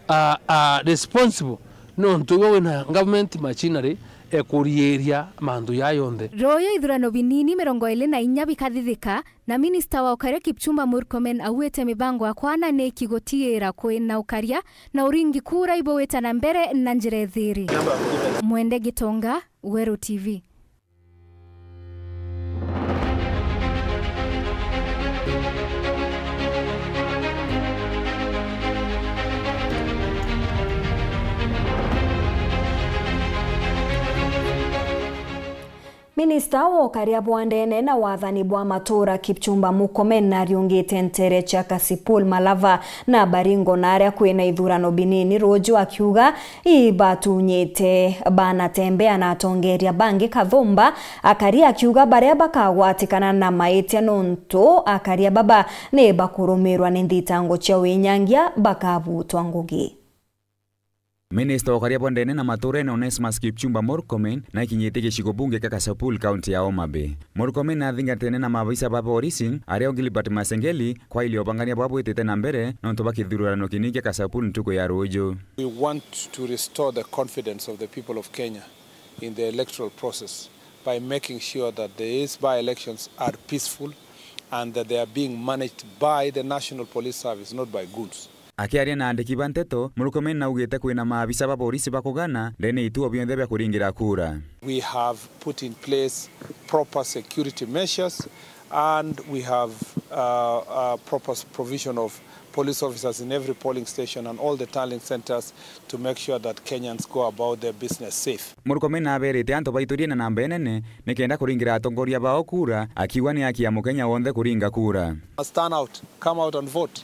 uh, uh, responsible, nontu iwe wina government machinery ekuriiria mantu jaa yonthe. Ruuju ithurano binini mirongo iri na inya bikathithika, na minista wa ukaria Kipchumba Murkomen auite mibango ya kwana ni iki gutiira kwina ukaria na uringi kura ibuwite na mbere na njira ithiri. Mwende Gitonga, Weru T V. Minista wa ukaria bwa ndene na wathani bwa matura Kipchumba Murkomen nariungite nteere cia Kasipul, Malava na Baringo, na aria kwina ithurano binini ruuju, akiuga ibatunyite banatembea na atongeria bangi kathumba, akari akiuga baria bakagwatikana na maitia nontu akaria baba ni bakurumirwa ni nthitango cia winyangia bakabutwa ngugi. Minista wa ukaria bwa ndene na maturene Onesmus Kipchumba Murkomen naikinyite gicigo bunge kia Kasipul, kaunti ya Homa Bay. Murkomen athingatene na maabisa ba borisi aria o Gilbert Masengeli kwailia ubangania bwa bwitite na mbere nontu bwa kithurano kinini kia Kasipul ntuku ya ruuju. We want to restore the confidence of the people of Kenya in the electoral process by making sure that these by-elections are peaceful and that they are being managed by the National Police Service, not by goons. Akiaria na andiki ba nteto, Murkomen naugite kwina maabisa ba borisi bakugana ndene ituo bionthe bia kuringira kura. We have put in place proper security measures and we have, uh, uh, proper provision of police officers in every polling station and all the tallying centres to make sure that Kenyans go about their business safe. Murkomen naberite antu baiturie na namba inene nikenda kuringira atongoria bao kura, akiuga ni haki ya Mukenya wonthe kuringa kura. Must turn out, come out and vote.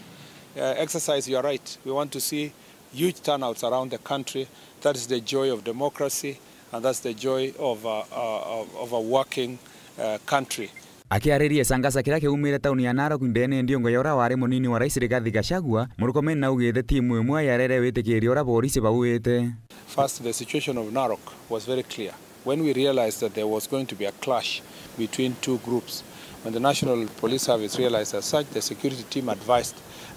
Uh, exercise your right. We want to see huge turnouts around the country. That is the joy of democracy and that's the joy of a, a, of a working, uh, country. Akiariria icangasa kiria kiaumire tauni ya Narok ndene nthiongo ya uria wari munini wa rais Rigathi Gachagua, Murkomen naugite timu imwe yarere witikirio uria borisi bauite. First, the situation of Narok was very clear. When we realized that there was going to be a clash between two groups, when the National Police Service realized as such, the security team advised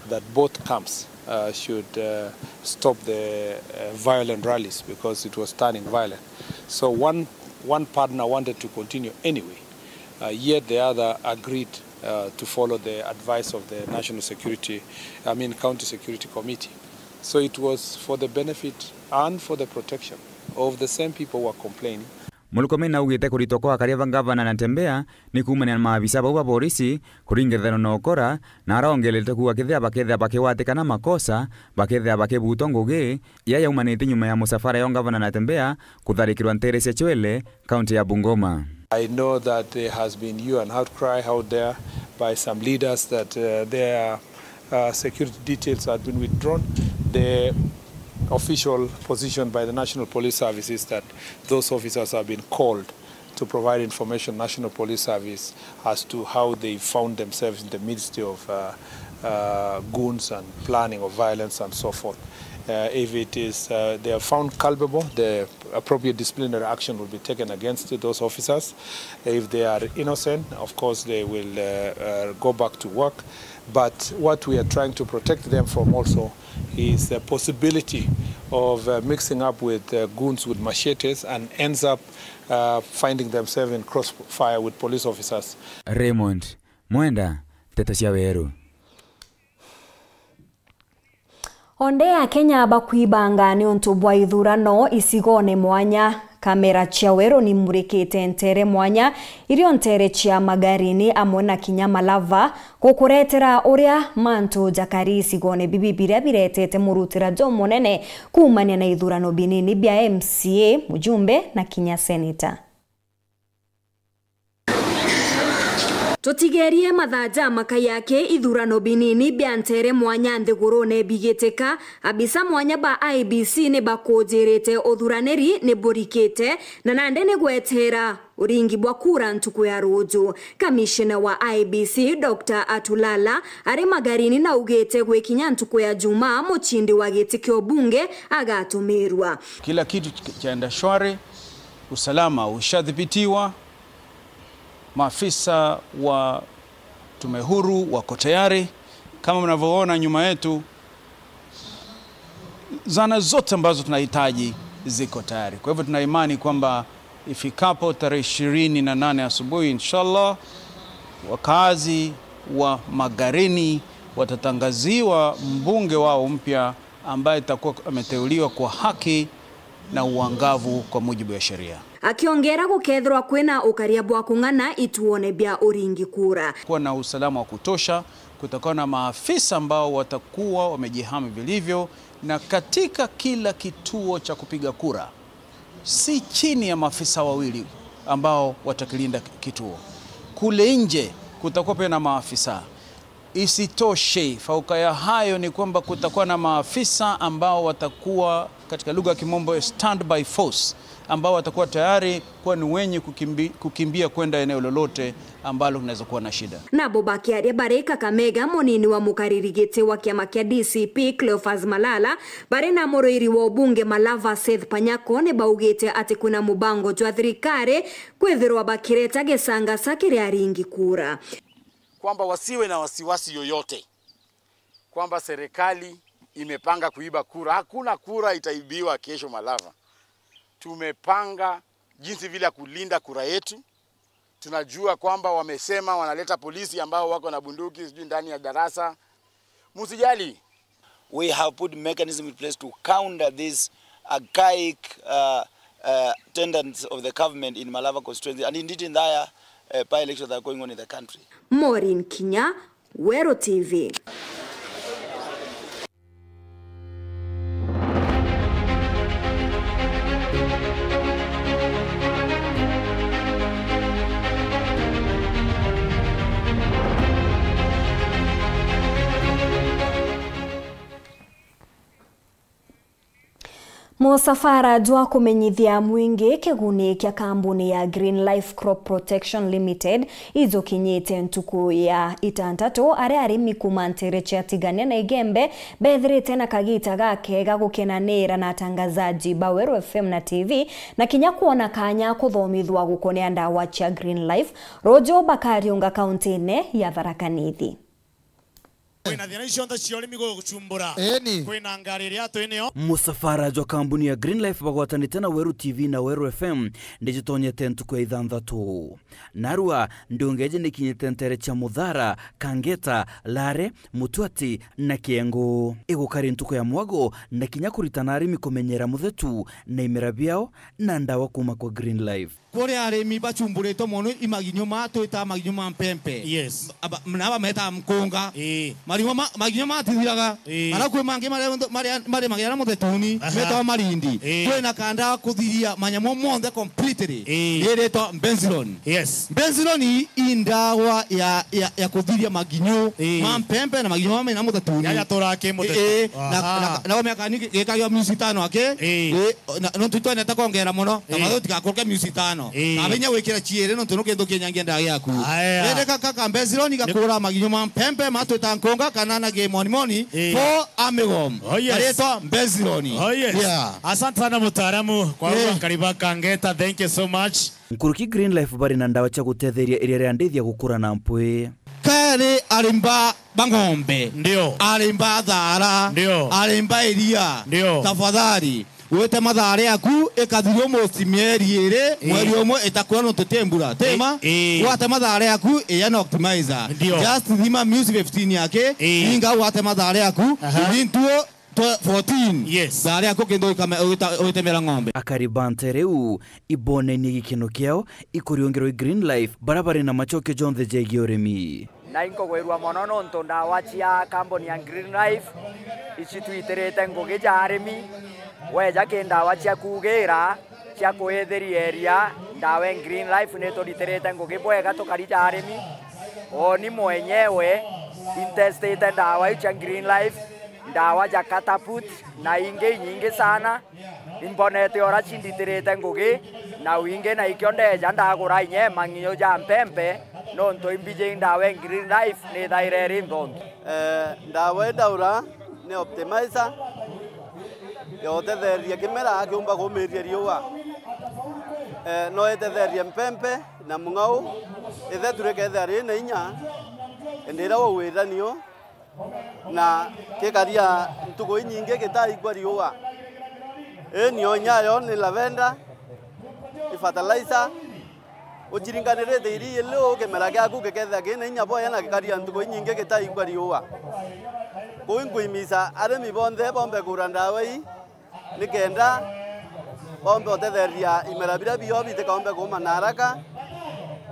that both camps, uh, should, uh, stop the, uh, violent rallies because it was turning violent. So one, one partner wanted to continue anyway, uh, yet the other agreed, uh, to follow the advice of the National Security, I mean, County Security Committee. So it was for the benefit and for the protection of the same people who are complaining. Murkomen augite kuritwa kwa akaria ba ngavana Natembeya ni kuumania na maabisa bau ba borisi kuringithana na ukora, na arongerete kuuga kethira bakethira bakigwatikana makosa, bakethira bakibutwa ngugi iria yaumanite nyuma ya musafara ya ngavana Natembeya kutharikirwa ntere cia Chwele, kaunti ya Bungoma. I know that there has been you an outcry out there by some leaders that, uh, their, uh, security details had been withdrawn. The official position by the National Police Service is that those officers have been called to provide information National Police Service as to how they found themselves in the midst of, uh, uh, goons and planning of violence and so forth. Uh, if it is, uh, they are found culpable, the appropriate disciplinary action will be taken against those officers. If they are innocent, of course, they will, uh, uh, go back to work. But what we are trying to protect them from also is the possibility of, uh, mixing up with, uh, goons with machetes and ends up, uh, finding themselves in crossfire with police officers. Raymond Mwenda, Nteto cia Weru. Onde Akenya bakwibanga niuntu bwa ithurano icigone mwanya. Kamera cia Weru nimurikite ntere mwanya irio ntere cia Magarini amwe na kinya Malava, gukuretera uria mantu jakari icigone bibi biria biretete murutira jumunene kuumania na ithurano binini bia M C A, mujumbe na kinya seneta. Tutigerie mathaa jamakai aki ithurano binini bia ntere mwanya nthigurune bigitika, abisa mwanya ba I E B C ni bakujirite uthuraniri ni burikite, na nandi ni gwetera uringi bwa kura ntuku ya ruju. Kamishina wa I E B C, Doctor Atulala, ari Magarini naugite gwikinya ntuku ya Jumaa, mucindi wa giti kia ubunge agatumirwa. Kila kitu kikaenda shwari, usalama ushadhibitiwa, maafisa wa Tume Huru wako tayari. Kama mnavyoona nyuma yetu, zana zote ambazo tunahitaji ziko tayari. Kwa hivyo tuna imani kwamba ifikapo tarehe ishirini na nane asubuhi, inshallah, wakazi wa Magarini watatangaziwa mbunge wao mpya ambaye atakuwa ameteuliwa kwa haki na uangavu kwa mujibu wa sheria. Akiongera gukethirwa kwina ukaria bwa kung'ana ituone bia uringi kura. Kuwa na usalama wa kutosha, kutakuwa na maafisa ambao watakuwa wamejihami vilivyo, na katika kila kituo cha kupiga kura, si chini ya maafisa wawili ambao watakilinda kituo. Kule nje kutakuwa pia na maafisa. Isitoshe, fauka ya hayo ni kwamba kutakuwa na maafisa ambao watakuwa, katika lugha ya Kimombo, standby force, ambao watakuwa tayari kuwa ni wenye kukimbi-, kukimbia kwenda eneo lolote ambalo kunaweza kuwa na shida. Nabo bakiaria bari Kakamega, munini wa mukariri giti wa kiama kia D C P, Cleophas Malala, bari na muruiri wa ubunge Malava Seth Panyako, ni baugite ati kwina mubango jwa thirikari kwithirwa bakireta gicangasa kiri aringi kura. Kwamba wasiwe na wasiwasi yoyote kwamba serikali imepanga kuiba kura. Hakuna kura itaibiwa kesho Malava. Tumepanga jinsi vile ya kulinda kura yetu. Tunajua kwamba wamesema wanaleta polisi ambao wako na bunduki sijui ndani ya darasa. Msijali. We have put mechanism in place to counter this archaic, uh, uh, tendency of the government in Malava constituency and indeed in the higher, uh, by-elections that are going on in the country. Maureen Kinya, Weru T V. Musafara jwa kumenyithia mwingi kiguni kia kambuni ya Green Life Crop Protection Limited ijukinyite ntuku ya itantatu, aria arimi kuuma ntere cia Tigania na Igembe bethirite na kagita gakega gukenanira na atangazaji ba Weru F M na T V, na kinya kwona kanya kuthomithua gukonia ndawa cia Green Life. Ruju bakariunga kauntine ya Tharaka Nithi. Kwina thina icio nthe cia urimi gugucumbura. Eni. Kwina ngari iria twinio. Musafara jwa kambuni ya Green Life bagwatanite na Weru T V na Weru F M ndijitonyete ntuku ya ithanthatu. Narua, ndiongeje nikinyite ntere cia Muthara, Kangeta, Lare, Mutwati na Kiengu. Igukari ntuku ya mwago na kinya kuritana arimi kumenyera muthetu na imera biao na ndawa kuma kwa Green Life. Kuri arimi bachumburitwe mono i maginyo ma twita maginyo ma mpempe. Yes. Aba, na aba meta mkunga. Ii. Maginyo ma, maginyo matithiraga. Ii. Ara kwi mangi maria, maria, maria magira na muthetuni, aha, metwa marindi. Ii. Kwina kanda kuthiria manyamo monthe completely. Ii. Riritwa Benzilon. Yes. Benzilon i ndawa ya, ya, ya kuthiria maginyo, ii, ma mpempe na maginyo ma mena muthetuni. Jaja turaaki muthetu. Ii, na, aha, na, na miaka ni gikagio miezi itano aki. Ii. Ii, na, nontu itwenete kwongera mono, ii, tafadhali tigakuruke miezi itano. Ii. Kabinya gwikira ciiri nontu nukindu kinyangia ndawa yaku. Aya. Indi ka, ka, ka Benzilon gakura maginyo ma mpempe, matwita nkunga kana na gimonimoni, ii, for armyworm. Oh, yes. Karitwa Benzilon. Oh, yes. Yeah. Asante sana mutaalamu kwa, eh, uu ankari ba Kangeta. Thank you so much. Nkuruki Green Life bari na ndawa cia gutetheria iria riandithia gukura na mpwi. Kari arimi ba ng'ombe. Ndio. Arimi ba thara. Ndio. Arimi ba iria. Ndio. Tafadhali, wite mathare yaku ikathirio almost mieri iri, eh, mweri umwe itakura nontu ti mbura. Ti ma? Eh, eh. Wate mathare yaku, iya na optimizer. Ndio. Just thima miezi fifteen yake, eh, inga wate mathare yaku, aha, within two twe-, fourteen. Yes. Thare yaku kindu ikame-, wita-, witemera ng'ombe. Akari ba ntere iu ibonenie gikeno kiao ikuriungerwa i Green Life, bara bari na macokio jonthe jegie urimi. Na inkugwirua mono nontu ndawa cia kambuni ya Green Life ici twitirite ngugi ja arimi. Weja ki ndawa cia kuugira, cia kwithiria iria, ndawa ya Green Life nituritirite ngugi bwega tukari ja arimi. Oni mwenyewe intestite ndawa iu cia Green Life, ndawa ja Catapult na ingi inyingi sana. Imbonete ora cinditirite ngugi na wingi, na ikio ndeja ndagura inya mang'inyo ja mpempe, nontu imbiji ndawa ya Green Life nithaire iri nthongi. Eh, ndawa ii ndaura ni optimizer ya utetheria kimera kiumba kumiria riua. Eh, no itetherie mpempe na mung'au, ithetu rikethia ri na inya, indi iria wauwira nio, na gikaria ntuku inyingi gitaigua riua. Ii nio nyayo ni lavender, i fertilizer, uciringanirite iri ili uu, kimera giaku gikethia kina inya bwega na gikaria ntuku inyingi gitaigua riua. Kuu inkwimisa arimi bonthe bombe kugura ndawa ii, nikenda bombe utetheria imera biria bio bitikaumbe kuuma na haraka,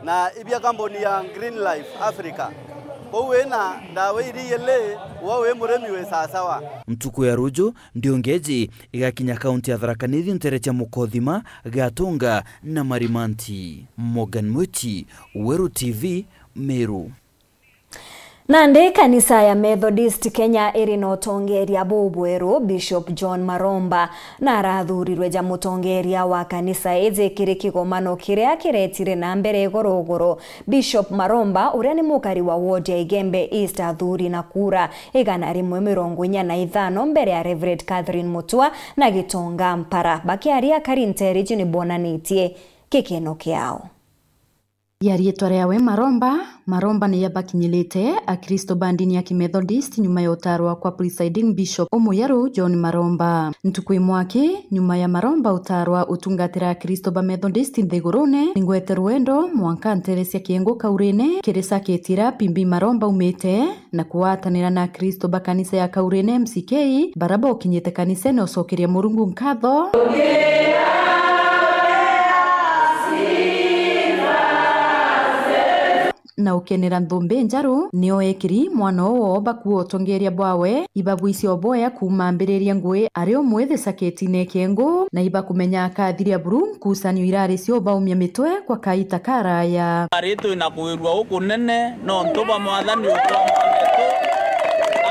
na ibia kambuni ya Green Life Africa. Kou wina ndawa iri ili, we wi murimi wi sawasawa. Ntuku ya ruju, Ndiongeji igakinya kaunti ya Tharaka Nithi ntere cia Mukothima, Gatunga na Marimanti. Morgan Mwiti, Weru T V, Meru. Nandi kanisa ya Methodist Kenya iri na utongeria bubweru, Bishop John Maromba na arathurirwe ja mutongeria wa kanisa iji kiri kigomano kiria kiretire na mbere iguruguru. Bishop Maromba, uria ni mukari wa ward ya Igembe East, athuri na kura igana rimwe mirongo inya na ithano mbere ya Reverend Catherine Mutua na Gitonga Mpara. Bakiaria akari nteriji ni bonanitie gikeno kiao. Ya riitwa riawe Maromba, Maromba ni yabakinyirite Akristo ba ndini ya Kimethodist nyuma ya utarwa kwa Presiding Bishop umuyaru John Maromba. Ntuku imwe aki, nyuma ya Maromba utarwa utungatira Akristo ba Methodist nthigurune, ningwete rwendo mwanka ntere cia Kiengu Kaurine, kiri saketi iria P B Maromba aumite, na kugwatanira na Akristo ba kanisa ya Kaurine M C K, bara bokinyite kanisene ucokeria Murungu nkatho. Na ukenera nthumbi njaru, nio ekiri mwana uo bakuo utongeria bwawe, ibabwicia uboya kuuma ambiriria ngui ari umwe thi saketine ya Kiengu, na ibakumenya akathiria buru nkucanio irari cia ubaumia mitwe kwa kaita karaya. Ari twina kwirua ukunene nontu bwa Mwathani utwambanite,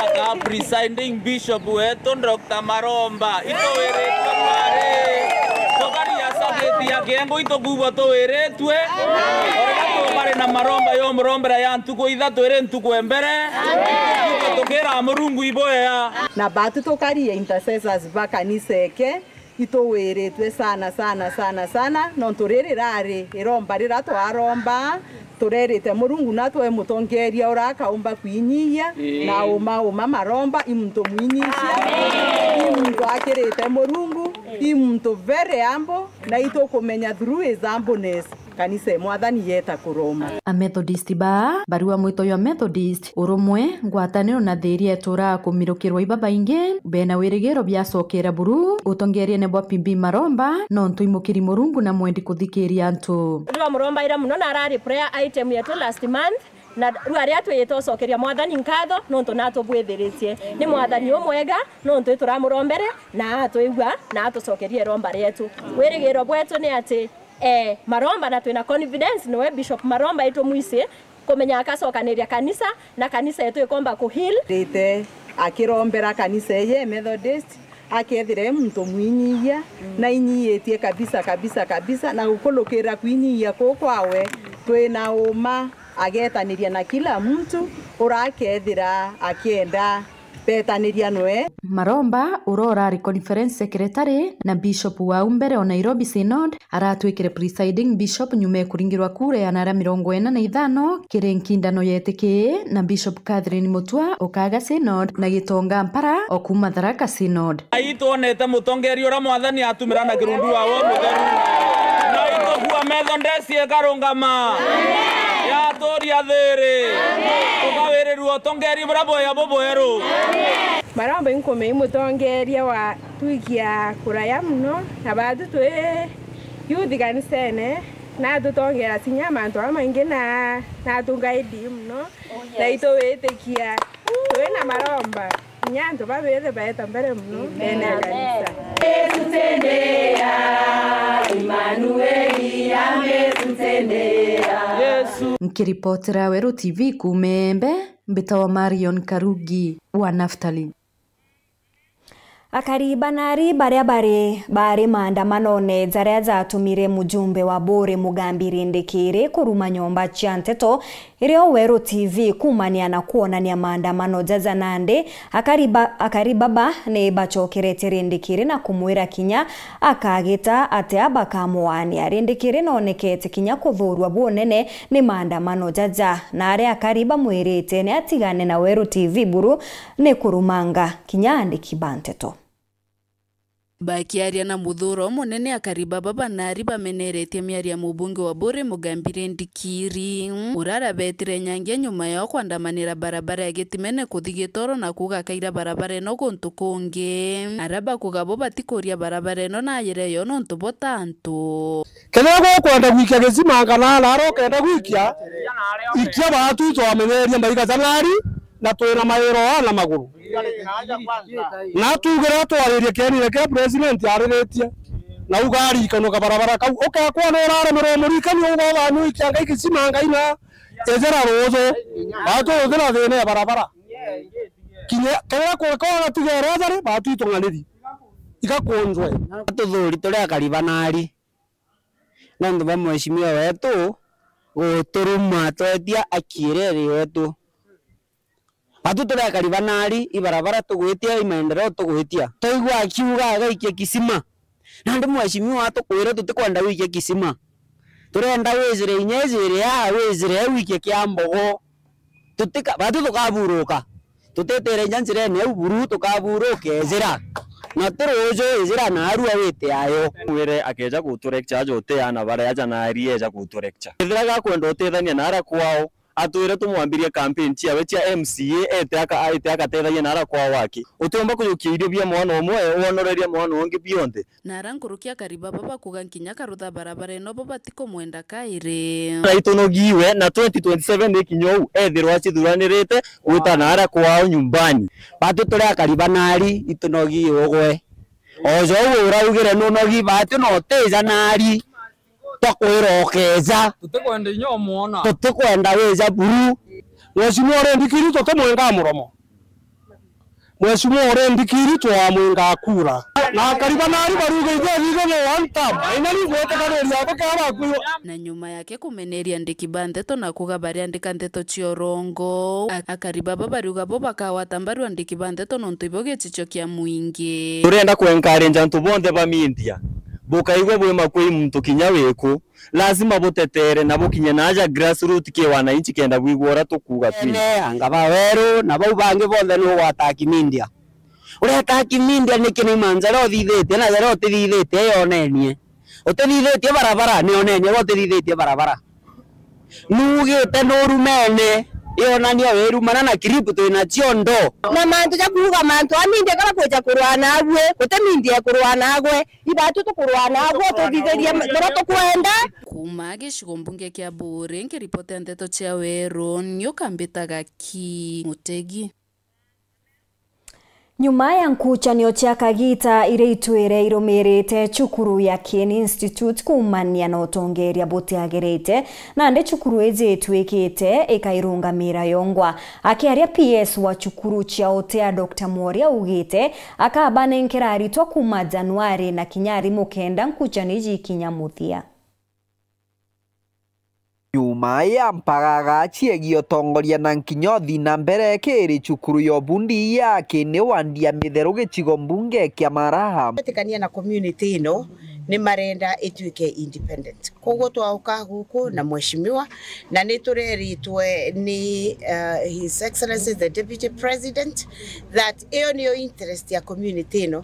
aka presiding bishop wetu Doctor Maromba. Ituwiritwe mwari, tukaria sagiti ya Kiengu, itukuigua tuwiritwe. Uriga tubari na Maromba yo murombera ya ntuku ithatu iri ntuku e mbere, tukira Murungu iboya. Na batu tukaria intercessors ba kanisa eke, Ituwiritwe sana, sana, sana, sana, nontu riri rari iromba rira twaromba, turerite Murungu natwe mutongeria uria akaumba kwinyiyia na uma uma maromba, i muntu mwinyisia, i muntu akirite Murungu, i muntu very humble, na itukumenya through his humbleness. Kanisa ya Mwathani yeta kuroma. A Methodist baa, barua mwito jwa Methodist, urumwe, ngwataniro na thiiri eturaa kumirukirwa i babaingi, bena wirigiro biacokera buru, utongeriene bwa P B Maromba, nontu imukiri Murungu na mwendi kuthikiria antu. Riu amurombaira muno na arari prayer item yetu last month, na riu aria twiyite ucokeria Mwathani nkatho, nontu natubwithiritie. Ni Mwathani umwega, nontu ituramurombere, na atwigua, na atucokerie iromba rietu. Wirigiro bwetu ni ati, eh, Maromba na twina confidence noe Bishop Maromba itumwisi kumenya akacokaniria kanisa, na kanisa yetu ikomba kuheal. Rite akirombera kanisa eye Methodist, akethira e muntu mwinyiyia, na inyiyitie kabisa, kabisa, kabisa, na gukulukira kwinyiyia kuu kwawe, twina uma agetaniria na kila muntu urakethira akienda betaniria noe. Maromba, uria urari conference secretary na bishop wau mbere o Nairobi Synod, aratwikire presiding bishop nyuma ya kuringirwa kura ya nara mirongo ina na ithano kiri nkindano yetiki, na Bishop Catherine Mutua ukaga Synod na Gitonga Mpara o kuuma Tharaka Synod. Ai twonete mutongeria uria Mwathani atumira na kirundu wawe umutheru. Na itugua Methodist ikarungama. Yaturia thiri. Tukawirirua utongeria buria bwega bubweru. Maromba inkumenya mutongeria wa twikia kuraya muno, na baathu twi youth kanisene, na atutongera cinya mantu jamaingi, na, na atuguide muno, na ituwitikia twi na Maromba. Kinya antu babethe baeta mbere muno ndene ya kanisa. Yesu tendea, Imanueli ametutendea. Yesu. Nkiripotera Weru T V kuuma Embe, mbitawa Marion Karugi wa Naftali. Akari ba Nari baria bari, bari maandamanone jaria jatumire mujumbe wa Buri Mugambi Rindikiri kuruma nyomba cia nteto irio Weru T V kuumania na kwonania maandamano jaja nandi, akari ba, akari baba ni bacokeretie Rindikiri na kumwira kinya akagita atia bakamuania. Rindikiri nonekete kinya kuthuurua bunene ni maandamano jaja, na aria akari bamwirite ni atigane na Weru T V buru ni kurumanga kinya aandiki ba nteto. Bakiaria na muthuuro munene, akari baba ba Nari bameneretie miario ya mubunge wa Buri Mugambi Rindikiri, uria arabetire nyangia nyuma yao kwandamanira barabara ya Gitimene kuthi Gitoro na kuuga akaira barabara ino guntu kungi. Aria bakuuga bo batikuuria barabara ino na njira iyo nontu bo ta antu. Kethira gukwenda gwikia gisima kana nara ukenda gwikia, ikia baatu itwamenyeria mbaiga ja Nari, na twina mairo aa na maguru. Na tuugire twaririe kienine kia president ariritie, na ugarikanwa kabarabara kau. Ukekwona uraremerwa umurikani, uga uthani uikia Ngai gisima Ngai na ejera ruuju. Baatu uthira thina ya barabara. Kinya kethira kurikona tigere ajari, baatu itung'aniri. Igakunjwe. Tuthuri turi akari ba Nari. Nontu bwa mheshimiwa wetu guturuma twetia akiiriri wetu. Batu turi akari ba Nari, i barabara tugwitia, i maendeleo tugwitia. Twaigua akiuga agaikia kisima. Nandi mheshimiwa atukwira tutikwenda gwikia kisima. Turenda wijire inya ijire aa, wijire wikie kia mbogo. Tutika-, batu tukaburuka. Tutitire inya njirene iu buru, tukaburuka ejira. Na ti ruuju ejira naarua wite ayo. Mwire akeja guturekcha aja uti ana baria aja Nari eja guturekcha. Ethira gakwenda utethania na aria kwao, atwire tumwambirie campaign ciawe cia M C A, ete aka-, aite akatethagia na aria kwao aki. Utiumba kujukia irio bia mwana umwe, wonoreria mwana ungi bionthe. Na aria nkuruki akari baba bakuuga nkinya karutha barabara ino bo batikumwenda kairi. Na itunogiwe, na twenty twenty-seven ikinya uu, ethirwa acithuranirite gwita na aria kwao nyumbani. Batu turi akari ba Nari, itunogiwe ugwe. O jou uraugire nunogi batu na utija Nari, twakwira ukeja. Tutikwenda inya umwona. Tutikwenda wija buru. Mheshimiwa Rindikiri tutimwengaa muromo. Mheshimiwa already kiri twamwinga kura. Na akari ba nari baruga ithe thithe ni one term. Aina ni gwetekaniria abo kea bakwirwa. Na nyuma yake kumeneria andiki ba nteto na kuga bariandika nteto cia urongo, a-, akari baba bariuga bo bakagwata mbaru andiki ba nteto nontu ibo gicicio kia mwingi. Turenda ku encourage antu bonthe ba media. Bukaigwe bwi makui muntu kinya wiku. Lazima butetere na bukinye naaja grassroot ki wananchi kenda bwigua uria tukuuga twi. Ene, anga ba Weru, na bau bangi bonthe ni ugwata ki media. Uria attack media niki ni manza ria uthithitie, na ria utithithitie yonenie. Utithithitie barabara, ni onenie ria utithithitie barabara. Nuugite nurumene, yonanie wirumana na clip twina cio ndo. Na mantu ja kuuga mantu a media kara kwija kurwa nagwe, guti media ikurwa nagwe. Ibatu tukurwa nagwe, ututhithirie buria tukwenda. Kuuma gicigo mbunge kia Buuri, nkiripotia nteto cia Weru, ni ukambitaga ki Mutegi. Nyuma ya nkuchanio cia kagiita iria itwire irumirite cukuru ya Kieni Institute kuumania na utongeeria butiagirite, nandi cukuru iji itwikite ikairungamira yongwa. Akiaria P S wa cukuru cia Utea, Doctor Mworia augite akabanenkera aritwa kuuma Januari na kinya arimu kenda nkuchanio iji ikinya muthia. Nyuma ya mpagaga ciegie utongoria na nkinya uthi na mbere kiri cukuru ya ubundi ya Kieni wandi ya Mitheru gicigo mbunge kia Maraha. Gwetikania na community ino ni marenda ituike independent. Koguo twauka guku na mheshimiwa, na ni tureritwe ni, uh, His Excellency the Deputy President that iyo niyo interest ya community ino,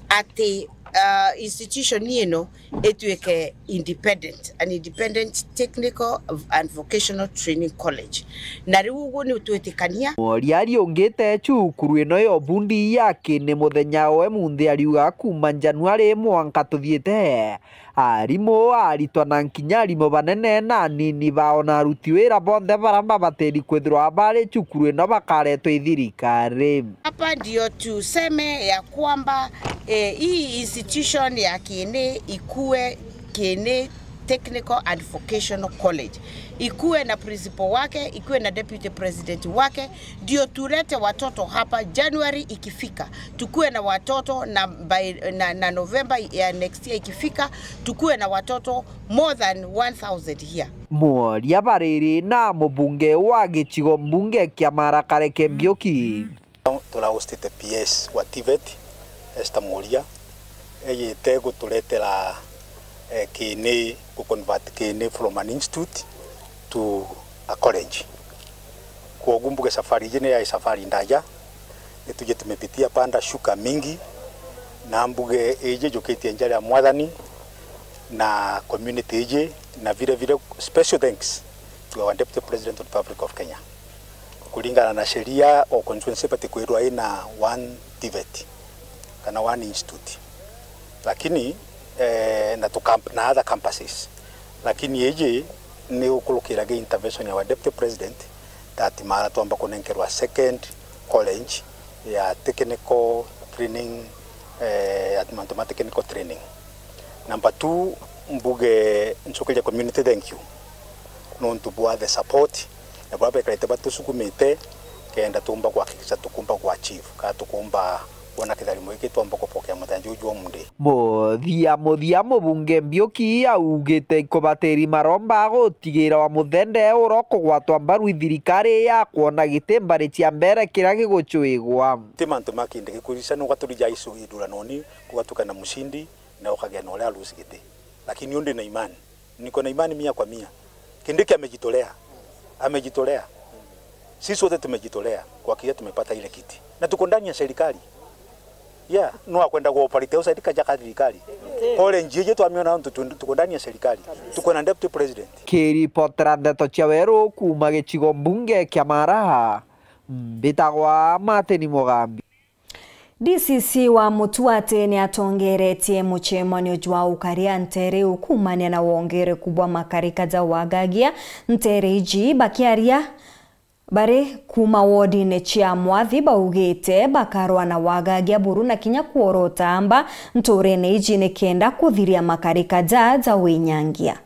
ati, uh, institution ino ituike independent, an independent technical and vocational training college. Na riu uguo ni utwitikania. Mworia ariungite cukuru ino ya ubundi ya Kieni muthenya wa umunthi ariuga kuuma Januari mwanka tuthiite, arimu, aritwa na nkinya arimu banene na anini bao na aruti wira bonthe baria babatiri kwithirwa bari cukuru ino bakaretwa i thirikari. Hapa ndio tuseme ya kwamba, eh, hii institution ya Kieni ikue Kieni Technical and Vocational College, ikue na principal wake, ikue na deputy president wake, ndio tulete watoto hapa January ikifika, tukue na watoto na by, na, na November ya next year ikifika, tukue na watoto more than one thousand here. Mworia bariri na mubunge wa gicigo mbunge kia Mara Kareke Mbiuki. Turahostite P S wa TVET, Esther Mworia, ejite guturetera, eh, Kieni, gu convert Kieni from an institute to a college. Kwogu mbuge safari iji ni ya safari ndaja, ni tuje tumepitia panda shuka mingi, na mbuge iji njukitie nja ria Mwathani na community iji, na vile vile special thanks to our Deputy President of the Republic of Kenya. Kuringana na sheria, o constituency ibati kwirwa ina one TVET kana one institute, lakini, eh, na tu camp-, na other campuses, lakini iji ni ukurukiraga intervention ya our Deputy President that Mara twamba kunenkerwa second college ya technical training, eh, ya mantu ma technical training. Number two, mbuge ncukirie community thank you nontu bwa the support na buria bekarite batusukumite kenda tumba kuhakikisha tukumba ku achieve kana tukumba kwona kitharimo giki twamba kupokea muthenya juju jwa umunthi. Muthia muthia, mubunge Mbiuki augite ikubatiri maromba gutigira wa muthende uria ukugwatwa mbaru i thirikari ya kwona giti mbari cia mbere kiria gigucwigwa. Ti mantu ma kindi gikurisha nuga turija icu ithuranoni, kugatuka na mushindi na ukagia na uria arusi giti. Lakini undi na imani. Niko na imani mia kwa mia. Kindiki amejitolea. Amejitolea. Sisi wote tumejitolea kuhakikisha tumepata ile kiti. Na tuko ndani ya serikali. Yeah, no akwenda ku operate outside kaja ka thirikari. College iji twamiona nontu tu-, tuko ndani ya serikali. Tuko na deputy president. Kiripotera ndeto cia Weru kuuma gicigo mbunge kia Mara, mbitagwa Martin Mugambi. D C C wa Mutuati ni atongeretie mucemanio jwa ukaria ntere iu kuumania na wongereku bwa makarika ja wagagia ntere iji. Bakiaria bari kuuma wodine cia Mwathi, baugite bakarwa na wagagia buru na kinya kworota amba nturene iji nikenda kuthiria makarika ja ja winyangia.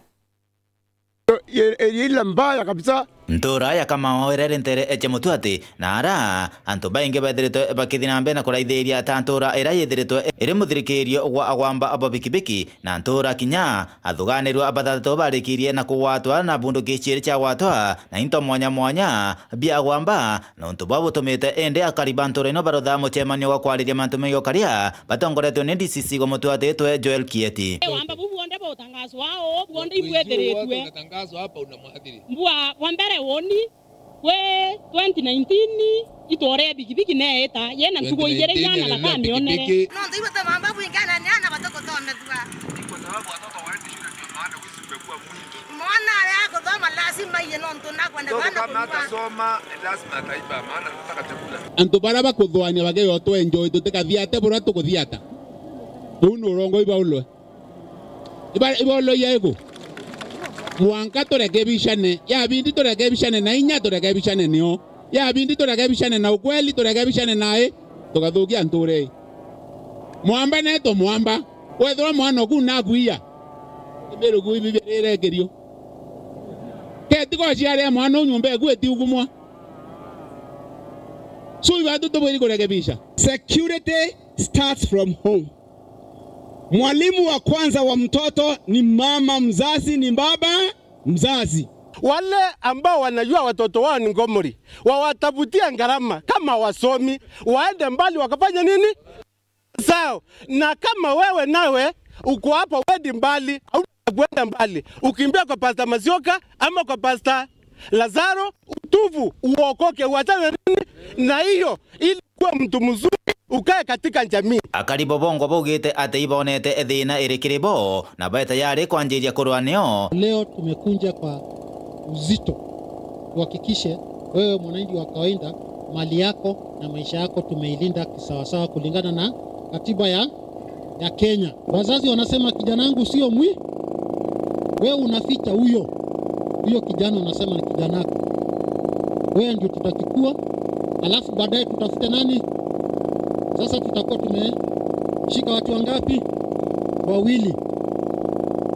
Area ile mbaya kabisa, Ntuura ya Kamao iria iri nteere cia Mutuati, na ara antu baingi bethiritwe bakithi na mbere na kuraithiria ta ntuura iria yithiritwe iri muthirikirio gwa agwamba ba bikibiki, na ntuura kinya athuganirua bathathatu barikirie na kugwatwa na bunduki ciiri ciagwatwa na into mwanya mwanya bia agwamba. Na untu bwa butumite indi akari ba ntuura ino barutha mucemanio gwa kwariria mantu megie ukaria batongoretwe ni D C C gwa Mutuati witwe Joel Kieti. Wamba bu buonde butangazwa oo, buonde ibwethiritwe. Unatangazwa hapa, unamwathiri. Mbua bwa mbere woni, kwi twenty nineteen itwore bikibiki neeta, yena ntuku ijiri inyana bakamionere. Nontu ibo tumamba bwingana ni ana batukuthomethua. Ni kwa sababu watoto waendi shule, ndio maana wizi umekuwa mwingi. Mwana aria akuthoma lazima aiye nontu nakwenda. Mtoto kama hatasoma, lazima ataiba, maana anataka chakula. Antu baria bakuthwania bageo twenjoi tutikathiate buria tukuthiata. Buu ni urongoi baulwe. Iba-, ibaulwe yaigu. Mwanka turekebishane. Yabindi turekebishane na inya, turekebishane nio. Yabindi turekebishane na ukweli, turekebishane na i. Tukathukia ntuura ii. Mwamba neto mwamba. Wethirwa mwana oku nakuiya. Imirugu ibi birekerio. Keti gociaria mwana u nyumba eku itiugumwa. So ibatu tubwiri kurekebisha. Security starts from home. Mwalimu wa kwanza wa mtoto ni mama mzazi, ni baba mzazi. Wale ambao wanajua watoto wao ni ngomori, wawatafutie gharama, kama wasomi, waende mbali wakafanya nini? Sawa. Na kama wewe nawe uko hapo, wendi mbali, au kuenda mbali, ukimbia kwa Pastor Masioka ama kwa Pastor Lazaro, utubu, uokoke, uachane nini na hiyo, ili kuwa mtu mzuri, ukae katika jamii. Akari bo bongwa baugite ati ibonete thina iri kiri bo, na bae tayari kwanjiria kurwa nio. Leo tumekuja kwa uzito tuhakikishe wewe mwananchi wa kawaida, mali yako na maisha yako tumeilinda kisawasawa kulingana na katiba ya, ya Kenya. Wazazi wanasema, "Kijana wangu sio mwi-," wewe unaficha huyo, huyo kijana unasema ni kijana wako. Wewe ndio tutachukua, alafu baadaye tutafute nani? Sasa tutakuwa tumeshika watu wangapi? Wawili.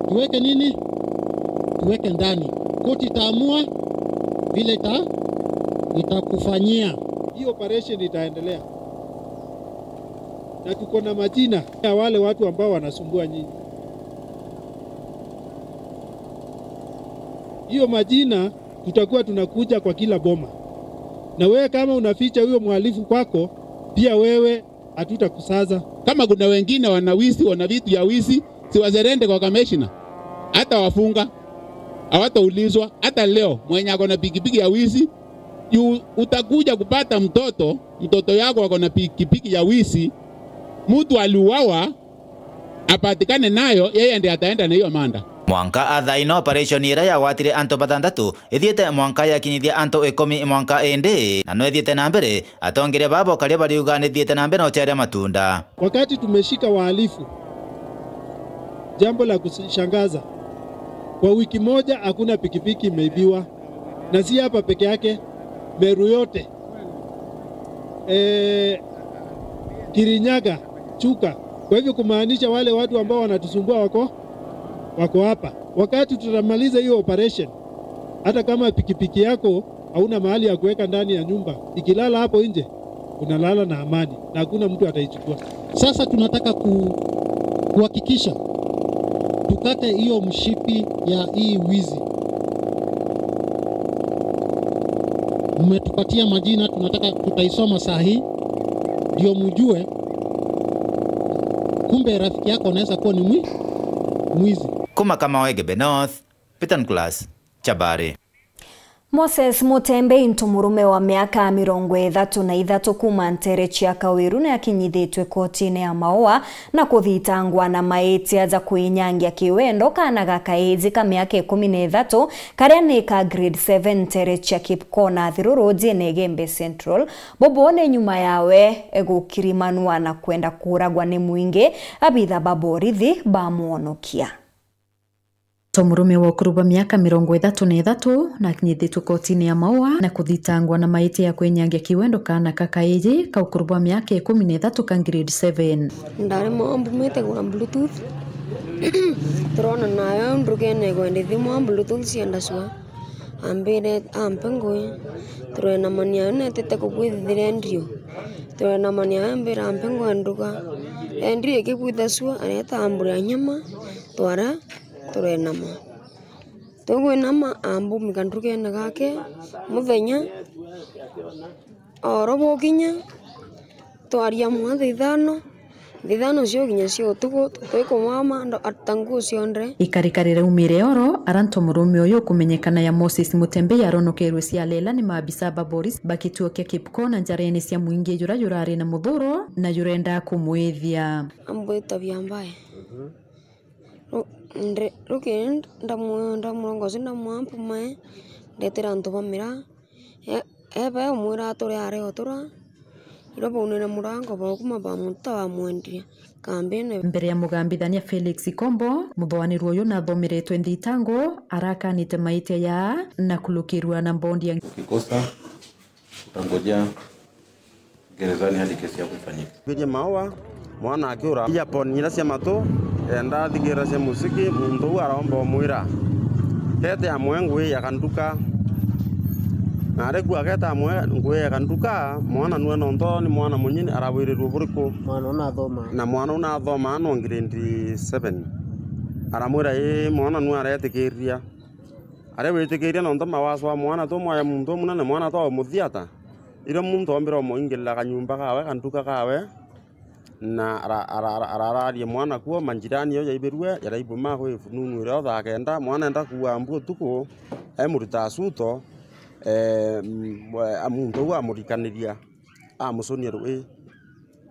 Tuweke nini? Tuweke ndani. Koti itaamua vile ita-, itakufanyia. Hii operation itaendelea. Na tuko na majina ya wale watu ambao wanasumbua nyinyi. Hiyo majina tutakuwa tunakuja kwa kila boma. Na wewe kama unaficha huyo mhalifu kwako, pia wewe hatutakusaza. Kama kuna wengine wana wizi, wana vitu ya wizi, si waserende kwa kamishna. Hata wafunga, hawataulizwa. Hata leo, mwenye ako na pikipiki ya wizi, yu-, utakuja kupata mtoto, mtoto yako ako na pikipiki ya wizi, mtu aliuawa, apatikane nayo, yeye ndiye ataenda na hiyo manda. Mwanka athaina operation iria yagwatire antu bathanthatu, ithiite mwanka yakinyithia antu ikumi mwanka indi, na no ithiite na mbere, atongeria babo karia bariuga nithiite na mbere na uciaria matunda. Wakati tumeshika wahalifu, jambo la kushangaza, kwa wiki moja hakuna pikipiki imeibiwa, na si hapa peke yake, Meru yote. Eh, Kirinyaga, Chuka. Kwa hivyo kumaanisha wale watu ambao wanatusumbua wako, wako hapa. Wakati tutamaliza hiyo operation, hata kama pikipiki yako hauna mahali ya kuweka ndani ya nyumba, ikilala hapo nje, unalala na amani na hakuna mtu ataichukua. Sasa tunataka ku-, kuhakikisha tukate hiyo mshipi ya hii wizi. Mmetupatia majina, tunataka, tutaisoma saa hii ndio mjue, kumbe rafiki yako anaweza kuwa ni mwi-, mwizi. Kuma Kamao Igembe North, Peter Nicholas, Chabari. Moses Mutembe, into murume wa miaka mirongo ithatu na ithatu kuuma nteere cia Kawiru, ni akinyithitue kotine ya Maua na kuthitangwa na maitia ja kwinyangia kiwendo kaana ga kaiji ka miaka ikumi na ithatu karia ni ka grade seven nteere cia Kipkona Athiru Road ene Igembe Central. Bobo ni nyuma yawe gukirimanua na kwenda kuuragwa ni mwingi, abitha ba borithi bamwonokia. To murume wa ukuru bwa miaka mirongo ithatu na ithatu na akinyithitue kotine ya Maua na kuthitangwa na maitia ya kwinyangia kiwendo kaana ka kaiji ka ukuru bwa miaka ikumi na ithatu ka grade seven. Ndari mwa mbumite gwa Bluetooth. Turona nayo ndugene igwe ndithi mwa Bluetooth cienda cua. Ambire ampe ngui, turenamania netete kugwithithira endio. Turenamania ambira ampe ngui enduga. Endio ikigwitha cua, areta ambura nyama, twara turenama. Tugwinama ambumika ndugene gake, muthenya, oro bukinya, twaria mwa thaa ithano, thaa ithano cia ukinya cia utuku, twikumama ndo-, ata nguu cionthe. Ikarika riraumire oro, arantu murume uyu ukumenyekana ya Moses Mutembei aronokerwe cia lela ni maabisa ba boris ba kituo kia Kipkona njarene cia mwingi jura jurari na muthuro na jurenda kumwithia. Ambwita bia mbae. Ru-, ndi-, rukiri ndamu-, ndamurongocia ndamwaa mpumae, ndetera antu ba miraa. E-, eba umwira ature are otura, irio baunire murango baukuma bamuta bamwendia kambine. Mbere ya mugambithania Felix Kombo, muthoanirwa uyu nathomeretwe nthitango, arakanite maitia ya na kulukirwa na mbondi ya Ukikosa, utangojea gerezani hadi kesi yako ifanyike. Biria maua, mwana akiura earphone iria cia matu, enda athikirira cia musiki, muntu uu aromba umwira, "Tete amwe ngui ya kanduka." Na ari ku ageta amwe ngui ya kanduka, mwana nwe nonto ni mwana munyini, arabwirirua buriku? Mwana unathoma. Na mwana unathoma no grade seven. Aramwira, "Ii, mwana nwe aretikiria." Aria witikiria nontu mawaso a mwana tumwaya muntu umunene, mwana twaumuthiata. Irio muntu ombire umuingirira kanyumba kawe, kanduka kawe, na ara-, ara-, ara-, arararia mwana kuo, manjirani yo jaibirue, jaraibuma kwi fununu irio thaa kenda, mwana enda kuua mbu utuku, emurita asuto, eh, m-, muntu uu amurikaniria, amucunia rui.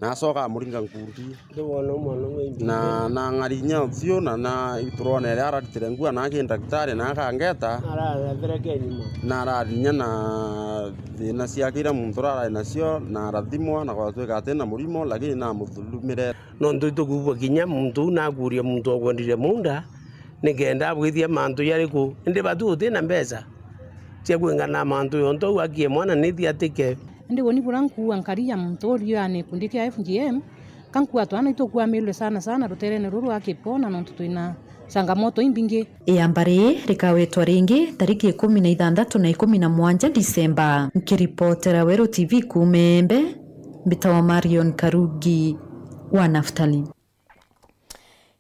Na acoka amuringa nkundi. Ndi wona mwana umwe imbi. Na, na ng'ari inya biu, na, na turona iria araritire ngua, na aki ndagitari, na akangeta. Arathireke nyuma. Na ararinya na thina ciake iria muntu uria arari nacio, na arathimwa, na gwatuika ati na murimo, lakini namuthurumire. Nontu itukuigua kinya muntu uu nakuria muntu okwendire munda, nikenda abwithia mantu jariku? Indi batu uti na mbeca cia kwingana mantu jontu au akie mwana nithiatike. Indi uni bura nkuua nkari ya muntu uriu ya gikundi kia F G M, ka nkuua twana itukuamirwe sana sana ruterene ruru rwa Kipona nontu twina changamoto imbingi. Iamba riri rikawetwa ringi tariki ikumi na ithanthatu na ikumi na mwanja Disemba. Nkiripotera Weru T V kuuma Embe, mbitawa Marion Karugi wa Naftali.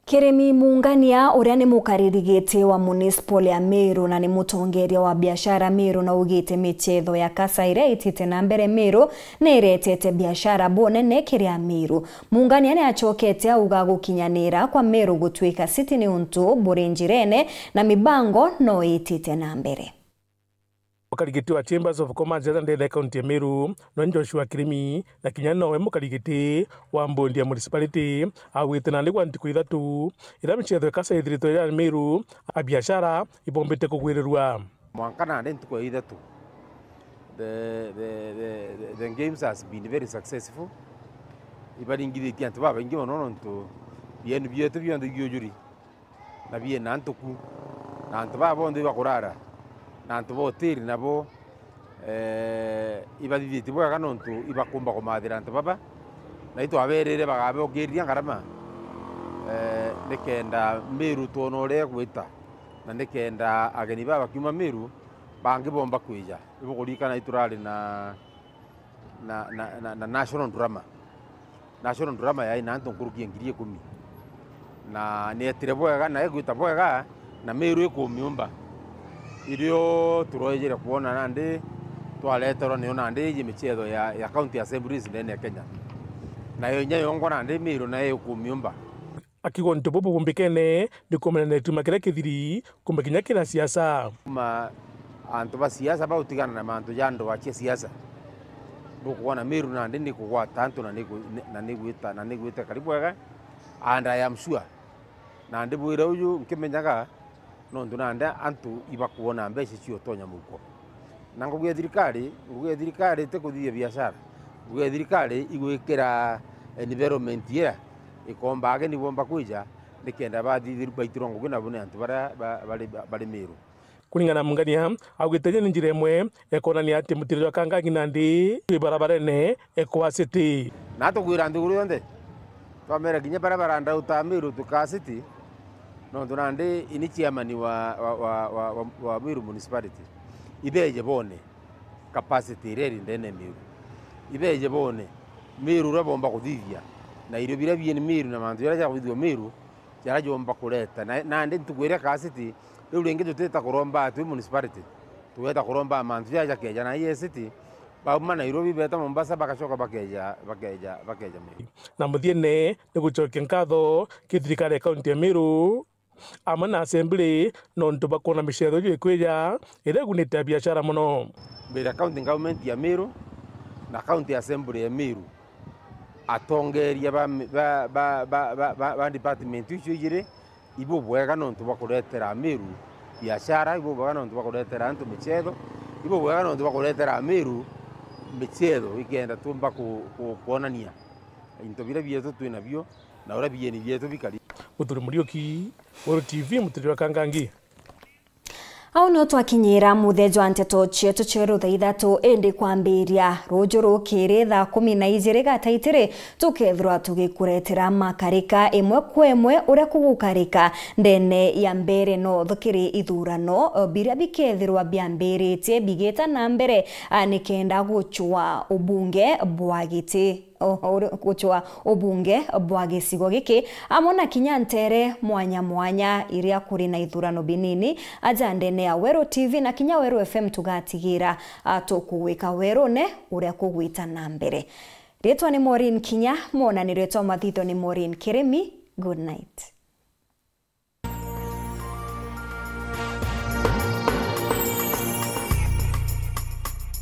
Kirimi Mungania, uria ni mukariri giti wa municipal ya Meru na ni mutongeria wa biashara Meru, naugite michetho ya kasa iria itite na mbere Meru ni iretete biashara bunene kiri Ameru. Mungania ni acokete auga gukinyanira kwa Meru gutuika city ni untu buri njirene na mibango no itite na mbere. Mukarigiti wa Chambers of Commerce ya Ndene, kaunti ya Meru, nwe Joshua Kirimi, na kinya nowe mukarigiti wa mbondi ya municipality, augite nandi gwa ntuku ithatu iria michetho ikasa ithiritwe ya Meru, abiashara ibombite kugwirirua. Mwanka nandi ntuku ya ithatu, the, the, the, the, the games has been very successful. Ibaringithitie antu babaingi mono nontu bienu bietu bionthe biujuri. Na biena antu ku, na antu baa bonthe ibakurara, na antu ba hoteli nabo, eh, ibathithitie bwega nontu ibakumba kumathira antu baba, na itwaberire bagabokiria ngarama, eh, nikenda Meru twona uria igwita, na nikenda ageni baa bakiuma Meru bangi bomba kwija. Ibukuririkana iturari na na, na, na, na National Drama. National Drama yaina antu nkuruki ya ngiri ikumi. Na nietire bwega, na igwita bwega, na Meru ikumiumba. Irio turojire kwona nandi, twareterwa niyo nandi iji michetho ya, ya County Assemblies ndene ya Kenya. Nayo inya yongwa nandi Meru nayo ikumiumba. Akiuga untu bubu bumbikene ni kumenana na gituma kiria kithiri kumba kinya kira siasa. Kuma antu ba siasa bautigana na mantu ja ndwaa cia siasa, nukwona Meru nandi ni kugwata antu na ni gu-, na ni gwita, na ni gwita kari bwega, and I am sure. Nandi bwira uju nkimenyaga, nontu nandi antu ibakwona mbeca cio utonya muhuko. Na ngugi ya thirikari, ngugi ya thirikari ti kuthithia biashara. Ngugi ya thirikari igwikira environment iria ikomba ageni bomba kwija, nikenda bathithirua baitirwa ngugi nabo ni antu baria ba-, bari, bari Meru. Kuringana na Mungania, augite iji ni njira imwe ya kwonania ati mutiro jwa Kangangi nandi wi barabarene ekwa city. Na tukwira nthiguru yonthe, twamera kinya baria barandauta Meru tukaa city, nontu nandi ini chairman wa, wa, wa, wa, wa, wa Meru Municipality. Ibeeje boone capacity iria iri ndeene ya Meru. Ibeeje boone Meru uria boomba kuthithia, na irio biria bieni Meru na mantu jaria jakuthithua Meru jaria joomba kureta. Na, nandi ntuku iria kaa city, riu ringi tutita kuromba twi municipality, tugeeta kuromba mantu jaja jakeeja na I S T, bauma Nairobi beeta Mombasa, bagacoka bakeeja, bakeeja, bakeeja Meru. Na muthiene ni gucokia nkatho ki thirikari ya kaunti ya Meru amwe na Assembly nontu bwa kwona miceetho iria ikwija iria igunite biashara mono. Mbira County Government ya Meru na County Assembly ya Meru, atongeria ba, ba, ba department icio ijiri, ibo bwega nontu bwa kuretera Meru biashara, ibo bwega nontu bwa kuretera antu miceetho, ibo bwega nontu bwa kuretera Meru miceetho ikenda tumba ku, ku, kwonania into biria bietu twi nabio na uria bieni bietu bikari. Muthuri Muriuki, Weru T V, Muturire wa Kangangi. Au nio twakinyira muthia jwa nteto cietu cia rutha ithatu, indi kwambiria ruju rukiri thaa kumi na ijiri gataitiri, tukethirwa tugikuretera makarika imwe kwa imwe uria kugukarika ndene ya Mbeere North kiri ithurano biria bikethirwa biambiritie bigita na mbere, a, nikenda gucwa ubunge bwa giti. O, o, gucwa ubunge bwa gicigo giki, amwe na kinya nteere mwanya mwanya iria kuri na ithurano binini. Aja ndene ya Weru T V na kinya Weru F M tugatigira, a, tukugwika werune uria kugwita na mbere. Ritwa ni Maureen Kinya, mwonaniritwa mathitho ni Maureen Kirimi. Good night.